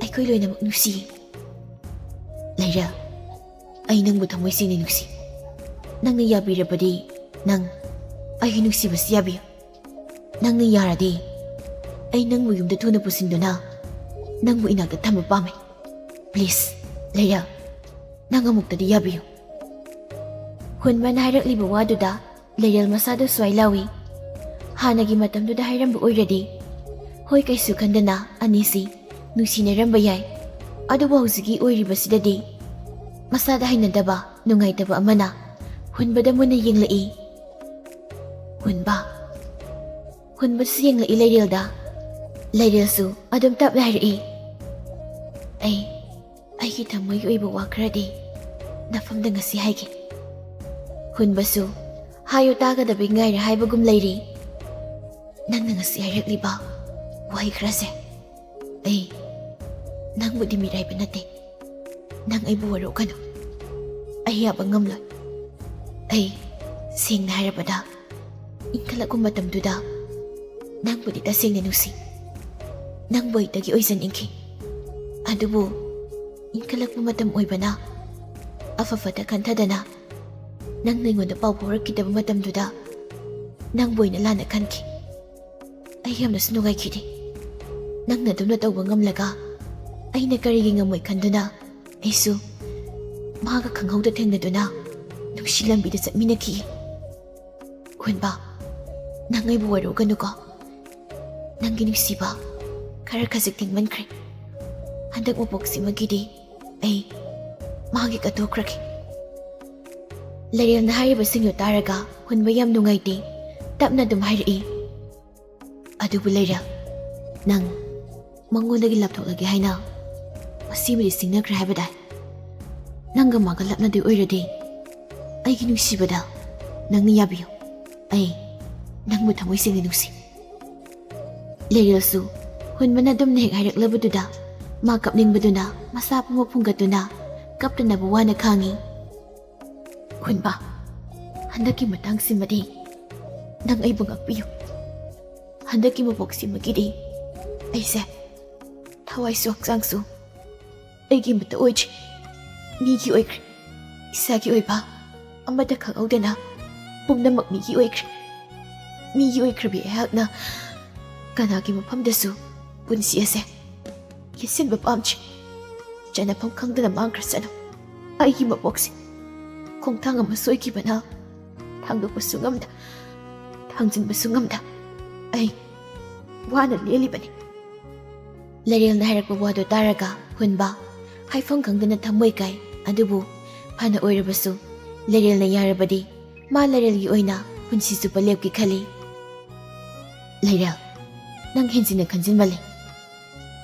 ꯑꯩꯈꯣꯏ ꯂꯣꯏꯅꯃꯛ ꯅꯨꯡꯁꯤ꯫ ꯂꯩꯔꯦꯜ, ꯑꯩ ꯅꯪꯕꯨ ꯊꯃꯣꯏ ꯁꯦꯡꯅ ꯅꯨꯡꯁꯤ꯫ ꯅꯪꯅ ꯌꯥꯕꯤꯔꯕꯗꯤ ꯅꯪ ꯑꯩꯒꯤ ꯅꯨꯡꯁꯤꯕꯁꯤ ꯌꯥꯕꯤꯌꯨ꯫ ꯅꯪꯅ ꯌꯥꯔꯗꯤ ꯑꯩ ꯅꯪꯕꯨ ꯌꯨꯝꯗ ꯊꯨꯅ ꯄꯨꯁꯤꯟꯗꯨꯅ ꯅꯪꯕꯨ ꯏꯅꯥꯛꯇ ꯊꯝꯕ ꯄꯥꯝꯃꯤ꯫ Please, ꯂꯩꯔꯦꯜ, ꯅꯪ ꯑꯃꯨꯛꯇꯗꯤ ꯌꯥꯕꯤꯌꯨ꯫ ꯍꯨꯟꯕꯅ ꯍꯥꯏꯔꯛꯂꯤꯕ ꯋꯥꯗꯨꯗ ꯂꯩꯔꯦꯜ ꯃꯁꯥꯗ ꯁ꯭ꯋꯥꯏ ꯂꯥꯎꯏ꯫ ꯍꯥꯟꯅꯒꯤ ꯃꯇꯝꯗꯨꯗ ꯍꯥꯏꯔꯝꯕ ꯑꯣꯏꯔꯗꯤ, ꯍꯣꯏ, ꯀꯩꯁꯨ ꯈꯟꯗꯅ ꯑꯅꯤꯁꯤ ꯅꯨꯡꯁꯤꯅꯔꯝꯕ ꯌꯥꯏ꯫ ꯑꯗꯨꯕꯨ ꯍꯧꯖꯤꯛꯀꯤ ꯑꯣꯏꯔꯤꯕꯁꯤꯗꯗꯤ ꯃꯁꯥꯗ ꯍꯩꯅꯗꯕ, ꯅꯨꯡꯉꯥꯏꯇꯕ ꯑꯃꯅ ꯍꯨꯟꯕꯗ ꯃꯨꯟꯅ ꯌꯦꯡꯂꯛꯏ꯫ ꯍꯨꯟꯕ꯫ ꯍꯨꯟꯕꯁꯨ ꯌꯦꯡꯂꯛꯏ ꯂꯩꯔꯦꯜꯗ꯫ ꯂꯩꯔꯦꯜꯁꯨ ꯑꯗꯨꯝ ꯇꯞꯅ ꯍꯥꯏꯔꯛꯏ, "ꯑꯩ, ꯑꯩꯒꯤ ꯊꯃꯣꯏꯒꯤ ꯑꯣꯏꯕ ꯋꯥ ꯈꯔꯗꯤ ꯅꯐꯝꯗ ꯉꯁꯤ ꯍꯥꯏꯒꯦ꯫" ꯍꯨꯟꯕꯁꯨ ꯍꯥꯏꯌꯨ ꯇꯥꯒꯗꯕꯩ ꯉꯥꯏꯔꯦ ꯍꯥꯏꯕꯒꯨꯝ ꯂꯩꯔꯤ꯫ "ꯅꯪꯅ ꯉꯁꯤ ꯍꯥꯏꯔꯛꯂꯤꯕ ꯋꯥꯍꯩ ꯈꯔꯁꯦ, ꯑꯩ ꯅꯪꯕꯨꯗꯤ ꯃꯤꯔꯥꯏꯕ ꯅꯠꯇꯦ꯫ ꯅꯪ ꯑꯩꯕꯨ ꯋꯥꯔꯧꯒꯅꯨ꯫ ꯑꯩ ꯌꯥꯕ ꯉꯝꯂꯣꯏ꯫ ꯑꯩ, ꯁꯦꯡꯅ ꯍꯥꯏꯔꯕꯗ, ꯏꯟꯈꯠꯂꯛꯄ ꯃꯇꯝꯗꯨꯗ ꯅꯪꯕꯨꯗꯤ ꯇꯁꯦꯡꯅ ꯅꯨꯡꯁꯤ꯫ ꯅꯪꯕꯨ ꯑꯩꯇꯒꯤ ꯑꯣꯏꯖꯅꯤꯡꯈꯤ꯫ ꯑꯗꯨꯕꯨ ꯏꯟꯈꯠꯂꯛꯄ ꯃꯇꯝ ꯑꯣꯏꯕꯅ, ꯑꯐ ꯐꯠꯇ ꯈꯟꯊꯗꯅ ꯅꯪꯅ ꯑꯩꯉꯣꯟꯗ ꯄꯥꯎ ꯐꯥꯎꯔꯛꯈꯤꯗꯕ ꯃꯇꯝꯗꯨꯗ ꯅꯪꯕꯨ ꯑꯩꯅ ꯂꯥꯟꯅ ꯈꯟꯈꯤ꯫ ꯑꯩ ꯌꯥꯝꯅꯁꯨ ꯅꯨꯡꯉꯥꯏꯈꯤꯗꯦ꯫ ꯅꯪꯅ ꯑꯗꯨꯝꯅ ꯇꯧꯕ ꯉꯝꯂꯒ ꯑꯩꯅ ꯀꯔꯤꯒꯤ ꯉꯝꯃꯣꯏ ꯈꯟꯗꯨꯅ ꯑꯩꯁꯨ ꯃꯥꯒ ꯈꯪꯍꯧꯗ ꯊꯦꯡꯅꯗꯨꯅ ꯅꯨꯡꯁꯤ ꯂꯝꯕꯤꯗ ꯆꯠꯃꯤꯟꯅꯈꯤ꯫" ꯍꯨꯟꯕ, ꯅꯪ ꯑꯩꯕꯨ ꯋꯥꯔꯧꯒꯅꯨꯀꯣ꯫ ꯅꯪꯒꯤ ꯅꯨꯡꯁꯤꯕ ꯈꯔ ꯈꯖꯤꯛ ꯊꯦꯡꯃꯟꯈ꯭ꯔꯦ꯫ ꯍꯟꯗꯛ ꯃꯄꯣꯛꯁꯤꯃꯒꯤꯗꯤ ꯑꯩ ꯃꯥꯒꯤ ꯀꯠꯊꯣꯛꯈ꯭ꯔꯒꯦ꯫ ꯂꯩꯔꯦꯜꯅ ꯍꯥꯏꯔꯤꯕꯁꯤꯡꯗꯨ ꯇꯥꯔꯒ ꯍꯨꯟꯕ ꯌꯥꯝ ꯅꯨꯡꯉꯥꯏꯇꯦ꯫ ꯇꯞꯅ ꯑꯗꯨꯝ ꯍꯥꯏꯔꯛꯏ, "ꯑꯗꯨꯕꯨ ꯂꯩꯔꯦꯜ, ꯅꯪ ꯃꯉꯣꯟꯗꯒꯤ ꯂꯥꯞꯊꯣꯛꯂꯒꯦ ꯍꯥꯏꯅ ꯃꯁꯤꯃꯗꯤ ꯁꯤꯡꯅꯈ꯭ꯔꯦ ꯍꯥꯏꯕꯗꯥꯏ? ꯅꯪꯒ ꯃꯥꯒ ꯂꯥꯞꯅꯗꯣꯏ ꯑꯣꯏꯔꯗꯤ ꯑꯩꯒꯤ ꯅꯨꯡꯁꯤꯕꯗ ꯅꯪꯅ ꯌꯥꯕꯤꯌꯨ꯫ ꯑꯩ ꯅꯪꯕꯨ ꯊꯃꯣꯏ ꯁꯦꯡꯅ ꯅꯨꯡꯁꯤ꯫" ꯂꯩꯔꯦꯜꯁꯨ ꯍꯨꯟꯕꯅ ꯑꯗꯨꯝꯅ ꯍꯦꯛ ꯍꯥꯏꯔꯛꯂꯕꯗꯨꯗ ꯃꯥ ꯀꯞꯅꯤꯡꯕꯗꯨꯅ ꯃꯁꯥ ꯄꯨꯡꯕ ꯐꯨꯡꯒꯠꯇꯨꯅ ꯀꯞꯇꯅꯕ ꯋꯥꯅ ꯈꯥꯡꯉꯤ꯫ "ꯍꯨꯟꯕ, ꯍꯟꯗꯛꯀꯤ ꯃꯇꯥꯡꯁꯤꯃꯗꯤ ꯅꯪ ꯑꯩꯕꯨ ꯉꯥꯛꯄꯤꯌꯨ꯫ ꯍꯟꯗꯛꯀꯤ ꯃꯄꯣꯛꯁꯤꯃꯒꯤꯗꯤ ꯑꯩꯁꯦ ꯊꯋꯥꯏꯁꯨ ꯍꯛꯆꯥꯡꯁꯨ ꯑꯩꯒꯤ ꯑꯃꯠꯇ ꯑꯣꯏꯗ꯭ꯔꯤ꯫ ꯃꯤꯒꯤ ꯑꯣꯏꯈ꯭ꯔꯦ꯫ ꯏꯁꯥꯒꯤ ꯑꯣꯏꯕ ꯑꯃꯠꯇ ꯈꯪꯍꯧꯗꯅ ꯄꯨꯝꯅꯃꯛ ꯃꯤꯒꯤ ꯑꯣꯏꯈ꯭ꯔꯦ꯫ ꯃꯤꯒꯤ ꯑꯣꯏꯈ꯭ꯔꯕꯤ ꯑꯩꯍꯥꯛꯅ ꯀꯅꯥꯒꯤ ꯃꯐꯝꯗꯁꯨ ꯄꯨꯟꯁꯤ ꯑꯁꯦ ꯌꯦꯠꯁꯤꯟꯕ ꯄꯥꯝꯗ꯭ꯔꯦ꯫ ꯆꯠꯅꯐꯝ ꯈꯪꯗꯅ ꯃꯥꯡꯈ꯭ꯔꯁꯅꯨ꯫ ꯑꯩꯒꯤ ꯃꯄꯣꯛꯁꯦ ꯈꯣꯡꯊꯥꯡ ꯑꯃ ꯁꯣꯏꯈꯤꯕꯅ ꯊꯥꯡꯗꯣꯛꯄꯁꯨ ꯉꯝꯗ, ꯊꯥꯡꯖꯤꯟꯕꯁꯨ ꯉꯝꯗ ꯑꯩ ꯋꯥꯅ ꯂꯦꯜꯂꯤꯕꯅꯤ꯫ ꯂꯩꯔꯦꯜꯅ ꯍꯥꯏꯔꯛꯄ ꯋꯥꯗꯨ ꯇꯥꯔꯒ ꯍꯨꯟꯕ ꯍꯥꯏꯐꯝ ꯈꯪꯗꯅ ꯊꯃꯣꯏ ꯀꯥꯏ꯫ ꯑꯗꯨꯕꯨ ꯐꯅ ꯑꯣꯏꯔꯕꯁꯨ ꯂꯩꯔꯦꯜꯅ ꯌꯥꯔꯕꯗꯤ ꯃꯥ ꯂꯩꯔꯦꯜꯒꯤ ꯑꯣꯏꯅ ꯄꯨꯟꯁꯤ ꯆꯨꯞꯄ ꯂꯦꯞꯀꯦ ꯈꯜꯂꯤ꯫ ꯂꯩꯔꯦꯜ, ꯅꯪ ꯍꯦꯟꯖꯤꯟꯅ ꯈꯟꯖꯤꯟꯃꯜꯂꯦ꯫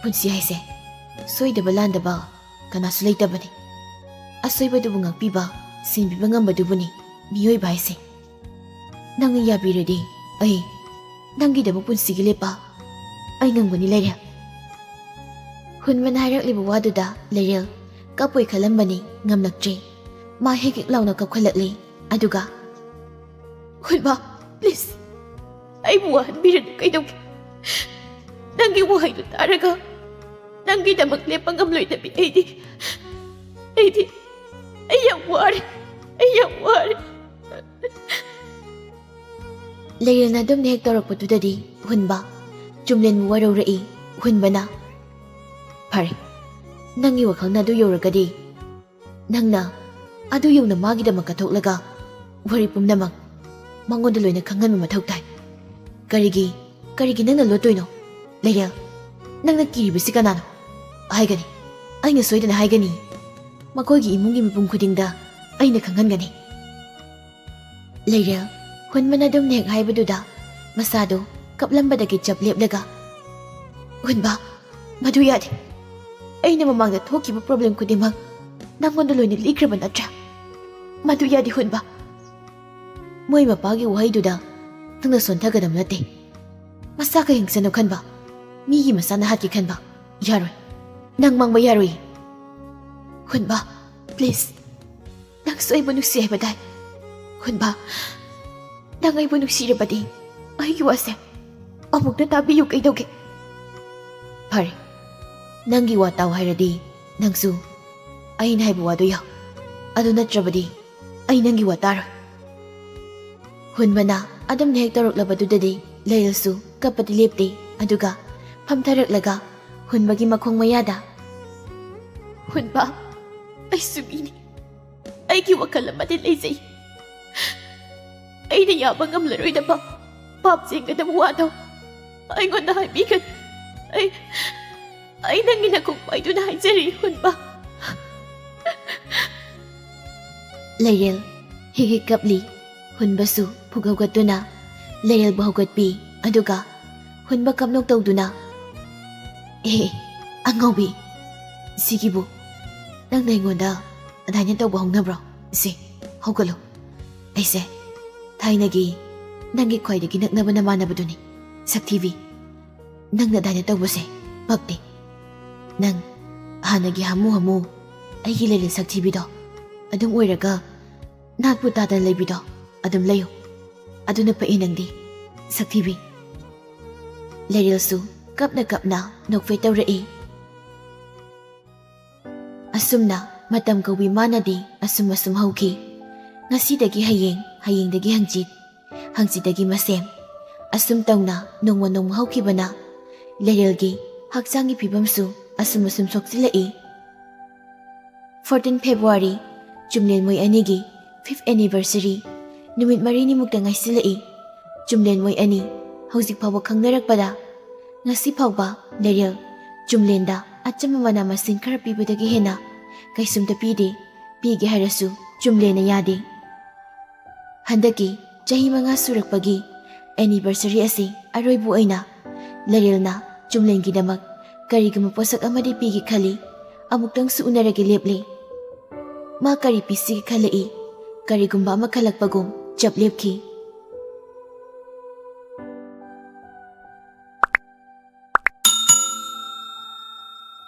ꯄꯨꯟꯁꯤ ꯍꯥꯏꯁꯦ ꯁꯣꯏꯗꯕ ꯂꯥꯟꯗꯕ ꯀꯅꯥꯁꯨ ꯂꯩꯇꯕꯅꯤ꯫ ꯑꯁꯣꯏꯕꯗꯨꯕꯨ ꯉꯥꯛꯄꯤꯕ, ꯁꯦꯝꯕꯤꯕ ꯉꯝꯕꯗꯨꯕꯨꯅꯤ ꯃꯤꯑꯣꯏꯕ ꯍꯥꯏꯁꯦ꯫ ꯅꯪꯅ ꯌꯥꯕꯤꯔꯗꯤ ꯑꯩ ꯅꯪꯒꯤꯗꯃꯛ ꯄꯨꯟꯁꯤꯒꯤ ꯂꯦꯞꯄ ꯑꯩ ꯉꯝꯒꯅꯤ, ꯂꯩꯔꯦꯜ꯫ ꯍꯨꯟꯕꯅ ꯍꯥꯏꯔꯛꯂꯤꯕ ꯋꯥꯗꯨꯗ ꯂꯩꯔꯦꯜ ꯀꯞꯄꯣꯏ ꯈꯜꯂꯝꯕꯅꯤ, ꯉꯝꯂꯛꯇ꯭ꯔꯦ꯫ ꯃꯥ ꯍꯦꯛ ꯍꯦꯛ ꯂꯥꯎꯅ ꯀꯞꯈꯠꯂꯛꯂꯤ꯫ ꯑꯗꯨꯒ, "ꯍꯨꯟꯕ, please, ꯑꯩꯕꯨ ꯋꯥꯍꯟꯕꯤꯔꯅꯨ, ꯀꯩꯗꯧꯒꯦ? ꯅꯪꯒꯤ ꯋꯥꯍꯩꯗꯨ ꯇꯥꯔꯒ ꯅꯪꯒꯤꯗꯃꯛ ꯂꯦꯞꯄ ꯉꯝꯂꯣꯏꯗꯕꯤ ꯑꯩꯗꯤ, ꯑꯩꯗꯤ, ꯑꯩ ꯌꯥꯝ ꯋꯥꯔꯦ, ꯑꯩ ꯌꯥꯝ ꯋꯥꯔꯦ꯫" ꯂꯩꯔꯦꯜꯅ ꯑꯗꯨꯝꯅ ꯍꯦꯛ ꯇꯧꯔꯛꯄꯗꯨꯗꯗꯤ ꯍꯨꯟꯕ ꯆꯨꯝꯂꯦꯟꯕꯨ ꯋꯥꯔꯧꯔꯛꯏ꯫ ꯍꯨꯟꯕꯅ, "ꯐꯔꯦ, ꯅꯪꯒꯤ ꯋꯥꯈꯜꯅ ꯑꯗꯨ ꯌꯧꯔꯒꯗꯤ ꯅꯪꯅ ꯑꯗꯨ ꯌꯧꯅ ꯃꯥꯒꯤꯗꯃꯛ ꯀꯠꯊꯣꯛꯂꯒ ꯋꯥꯔꯤ ꯄꯨꯝꯅꯃꯛ ꯃꯉꯣꯟꯗ ꯂꯣꯏꯅ ꯈꯪꯍꯟꯕ ꯃꯊꯧ ꯇꯥꯏ꯫ ꯀꯔꯤꯒꯤ, ꯀꯔꯤꯒꯤ ꯅꯪꯅ ꯂꯣꯠꯇꯣꯏꯅꯣ? ꯂꯩꯔꯦꯜ, ꯅꯪꯅ ꯀꯤꯔꯤꯕꯁꯤ ꯀꯅꯥꯅꯣ? ꯍꯥꯏꯒꯅꯤ, ꯑꯩꯅ ꯁꯣꯏꯗꯅ ꯍꯥꯏꯒꯅꯤ꯫ ꯃꯈꯣꯏꯒꯤ ꯏꯃꯨꯡꯒꯤ ꯃꯤꯄꯨꯝ ꯈꯨꯗꯤꯡꯗ ꯑꯩꯅ ꯈꯪꯍꯟꯒꯅꯤ꯫" ꯂꯩꯔꯦꯜ ꯍꯨꯟꯕꯅ ꯑꯗꯨꯝꯅ ꯍꯦꯛ ꯍꯥꯏꯕꯗꯨꯗ ꯃꯁꯥꯗꯣ ꯀꯞꯂꯝꯕꯗꯒꯤ ꯆꯞ ꯂꯦꯞꯂꯒ, "ꯍꯨꯟꯕ, ꯃꯗꯨ ꯌꯥꯗꯦ꯫ ꯑꯩꯅ ꯃꯃꯥꯡꯗ ꯊꯣꯛꯈꯤꯕ problem ꯈꯨꯗꯤꯡꯃꯛ ꯅꯪꯉꯣꯟꯗ ꯂꯣꯏꯅ ꯂꯤꯈ꯭ꯔꯕ ꯅꯠꯇ꯭ꯔꯥ? ꯃꯗꯨ ꯌꯥꯗꯦ, ꯍꯨꯟꯕ꯫ ꯃꯣꯏ ꯃꯄꯥꯒꯤ ꯋꯥꯍꯩꯗꯨꯗ ꯅꯪꯅ ꯁꯣꯟꯊꯒꯗꯕ ꯅꯠꯇꯦ꯫ ꯃꯁꯥ ꯈꯔ ꯍꯤꯡꯁꯅꯨ ꯈꯟꯕ, ꯃꯤꯒꯤ ꯃꯁꯥꯅ ꯍꯥꯠꯀꯦ ꯈꯟꯕ, ꯌꯥꯔꯣꯏ꯫ ꯅꯪ ꯃꯥꯡꯕ ꯌꯥꯔꯣꯏ꯫ ꯍꯨꯟꯕ, please, ꯅꯪꯁꯨ ꯑꯩꯕꯨ ꯅꯨꯡꯁꯤ ꯍꯥꯏꯕ ꯇꯥꯏ꯫ ꯍꯨꯟꯕ, ꯅꯪ ꯑꯩꯕꯨ ꯅꯨꯡꯁꯤꯔꯕꯗꯤ ꯑꯩꯒꯤ ꯋꯥꯁꯦ ꯑꯃꯨꯛꯇ ꯇꯥꯕꯤꯌꯨ, ꯀꯩꯗꯧꯒꯦ?" "ꯐꯔꯦ, ꯅꯪꯒꯤ ꯋꯥ ꯇꯥꯎ ꯍꯥꯏꯔꯗꯤ ꯅꯪꯁꯨ ꯑꯩꯅ ꯍꯥꯏꯕ ꯋꯥꯗꯨ ꯌꯥꯎ꯫ ꯑꯗꯨ ꯅꯠꯇ꯭ꯔꯕꯗꯤ ꯑꯩ ꯅꯪꯒꯤ ꯋꯥ ꯇꯥꯔꯣꯏ꯫ ꯍꯨꯟꯕꯅ ꯑꯗꯨꯝꯅ ꯍꯦꯛ ꯇꯧꯔꯛꯂꯕꯗꯨꯗꯗꯤ ꯂꯩꯔꯦꯜꯁꯨ ꯀꯞꯄꯗꯤ ꯂꯦꯞꯇꯦ꯫ ꯑꯗꯨꯒ ꯐꯝꯊꯔꯛꯂꯒ ꯍꯨꯟꯕꯒꯤ ꯃꯈꯣꯡ ꯃꯌꯥꯗ, "ꯍꯨꯟꯕ, ꯑꯩꯁꯨ ꯃꯤꯅꯤ꯫ ꯑꯩꯒꯤ ꯋꯥꯈꯜ ꯑꯃꯗꯤ ꯂꯩꯖꯩ꯫ ꯑꯩꯅ ꯌꯥꯕ ꯉꯝꯂꯔꯣꯏꯗꯕ ꯄꯥꯞ ꯆꯦꯟꯒꯗꯕ ꯋꯥꯗꯣ ꯑꯩꯉꯣꯟꯗ ꯍꯥꯏꯕꯤꯒꯅꯨ꯫ ꯑꯩ, ꯑꯩ ꯅꯪꯒꯤ ꯅꯈꯣꯡ ꯄꯥꯏꯗꯨꯅ ꯍꯥꯏꯖꯔꯤ, ꯍꯨꯟꯕ꯫" ꯂꯩꯔꯦꯜ ꯍꯤꯛ ꯍꯤꯛ ꯀꯞꯂꯤ꯫ ꯍꯨꯟꯕꯁꯨ ꯐꯨꯛ ꯍꯧꯒꯠꯇꯨꯅ ꯂꯩꯔꯦꯜꯕꯨ ꯍꯧꯒꯠꯄꯤ꯫ ꯑꯗꯨꯒ ꯍꯨꯟꯕ ꯀꯞꯅꯣꯛ ꯇꯧꯗꯨꯅ, "ꯑꯦ, ꯑꯉꯥꯎꯕꯤ, ꯁꯤꯒꯤꯕꯨ ꯅꯪꯅ ꯑꯩꯉꯣꯟꯗ ꯑꯗꯨꯃꯥꯏꯅ ꯇꯧꯕ ꯍꯧꯅꯕ꯭ꯔꯣ? ꯁꯦ, ꯍꯧꯒꯠꯂꯣ꯫ ꯑꯩꯁꯦ ꯊꯥꯏꯅꯒꯤ ꯅꯪꯒꯤ ꯈ꯭ꯋꯥꯏꯗꯒꯤ ꯅꯛꯅꯕ ꯅꯃꯥꯟꯅꯕꯗꯨꯅꯤ, ꯁꯛꯊꯤꯕꯤ꯫ ꯅꯪꯅ ꯑꯗꯨꯃꯥꯏꯅ ꯇꯧꯕꯁꯦ ꯄꯛꯇꯦ꯫ ꯅꯪ ꯍꯥꯟꯅꯒꯤ ꯍꯥꯃꯨ ꯍꯥꯃꯨ ꯑꯩꯒꯤ ꯂꯩꯔꯦꯜ ꯁꯛꯊꯤꯕꯤꯗꯣ ꯑꯗꯨꯝ ꯑꯣꯏꯔꯒ ꯅꯥꯠꯄꯨ ꯇꯥꯗꯅ ꯂꯩꯕꯤꯗꯣ ꯑꯗꯨꯝ ꯂꯩꯌꯨ꯫ ꯑꯗꯨꯅ ꯄꯛꯏ ꯅꯪꯗꯤ, ꯁꯛꯊꯤꯕꯤ꯫" ꯂꯩꯔꯦꯜꯁꯨ ꯀꯞꯅ ꯀꯞꯅ ꯅꯣꯛꯐꯦꯠ ꯇꯧꯔꯛꯏ꯫ ꯑꯁꯨꯝꯅ ꯃꯇꯝ ꯀꯧꯕꯤ ꯃꯥꯅꯗꯤ ꯑꯁꯨꯝ ꯑꯁꯨꯝ ꯍꯧꯈꯤ꯫ ꯉꯁꯤꯗꯒꯤ ꯍꯌꯦꯡ, ꯍꯌꯦꯡꯗꯒꯤ ꯍꯪꯆꯤꯠ, ꯍꯪꯆꯤꯠꯇꯒꯤ ꯃꯁꯦꯝ꯫ ꯑꯁꯨꯝ ꯇꯧꯅ ꯅꯣꯡꯃ ꯅꯣꯡꯃ ꯍꯧꯈꯤꯕꯅ ꯂꯩꯔꯦꯜꯒꯤ ꯍꯛꯆꯥꯡꯒꯤ ꯐꯤꯕꯝꯁꯨ ꯑꯁꯨꯝ ꯑꯁꯨꯝ ꯁꯣꯛꯆꯤꯜꯂꯛꯏ꯫ Fourteen February, ꯆꯨꯝꯂꯦꯟ ꯃꯣꯏ ꯑꯅꯤꯒꯤ fifth anniversary꯫ ꯅꯨꯃꯤꯠ ꯃꯔꯤꯅꯤꯃꯨꯛꯇ ꯉꯥꯏꯁꯤꯜꯂꯛꯏ꯫ ꯆꯨꯝꯂꯦꯟ ꯃꯣꯏ ꯑꯅꯤ ꯍꯧꯖꯤꯛ ꯐꯥꯎꯕ ꯈꯪꯅꯔꯛꯄꯗ ꯉꯁꯤ ꯐꯥꯎꯕ ꯂꯩꯔꯦꯜ ꯆꯨꯝꯂꯦꯟꯗ ꯑꯆꯝꯕ ꯃꯅꯥ ꯃꯁꯤꯡ ꯈꯔ ꯄꯤꯕꯗꯒꯤ ꯍꯦꯟꯅ ꯀꯩꯁꯨꯝꯇ ꯄꯤꯗꯦ꯫ ꯄꯤꯒꯦ ꯍꯥꯏꯔꯁꯨ ꯆꯨꯝꯂꯦꯟꯅ ꯌꯥꯗꯦ꯫ ꯍꯟꯗꯛꯀꯤ ꯆꯍꯤ ꯃꯉꯥ ꯁꯨꯔꯛꯄꯒꯤ anniversary ꯑꯁꯤ ꯑꯔꯣꯏꯕ ꯑꯣꯏꯅ ꯂꯩꯔꯦꯜꯅ ꯆꯨꯝꯂꯦꯟꯒꯤꯗꯃꯛ ꯀꯔꯤꯒꯨꯝꯕ ꯄꯣꯠꯁꯛ ꯑꯃꯗꯤ ꯄꯤꯒꯦ ꯈꯜꯂꯤ꯫ ꯑꯃꯨꯛꯇꯪꯁꯨ ꯎꯅꯔꯒꯦ ꯂꯦꯞꯂꯤ꯫ ꯃꯥ ꯀꯔꯤ ꯄꯤꯁꯤꯒꯦ ꯈꯜꯂꯛꯏ꯫ ꯀꯔꯤꯒꯨꯝꯕ ꯑꯃ ꯈꯜꯂꯛꯄꯒꯨꯝ ꯆꯞ ꯂꯦꯞꯈꯤ꯫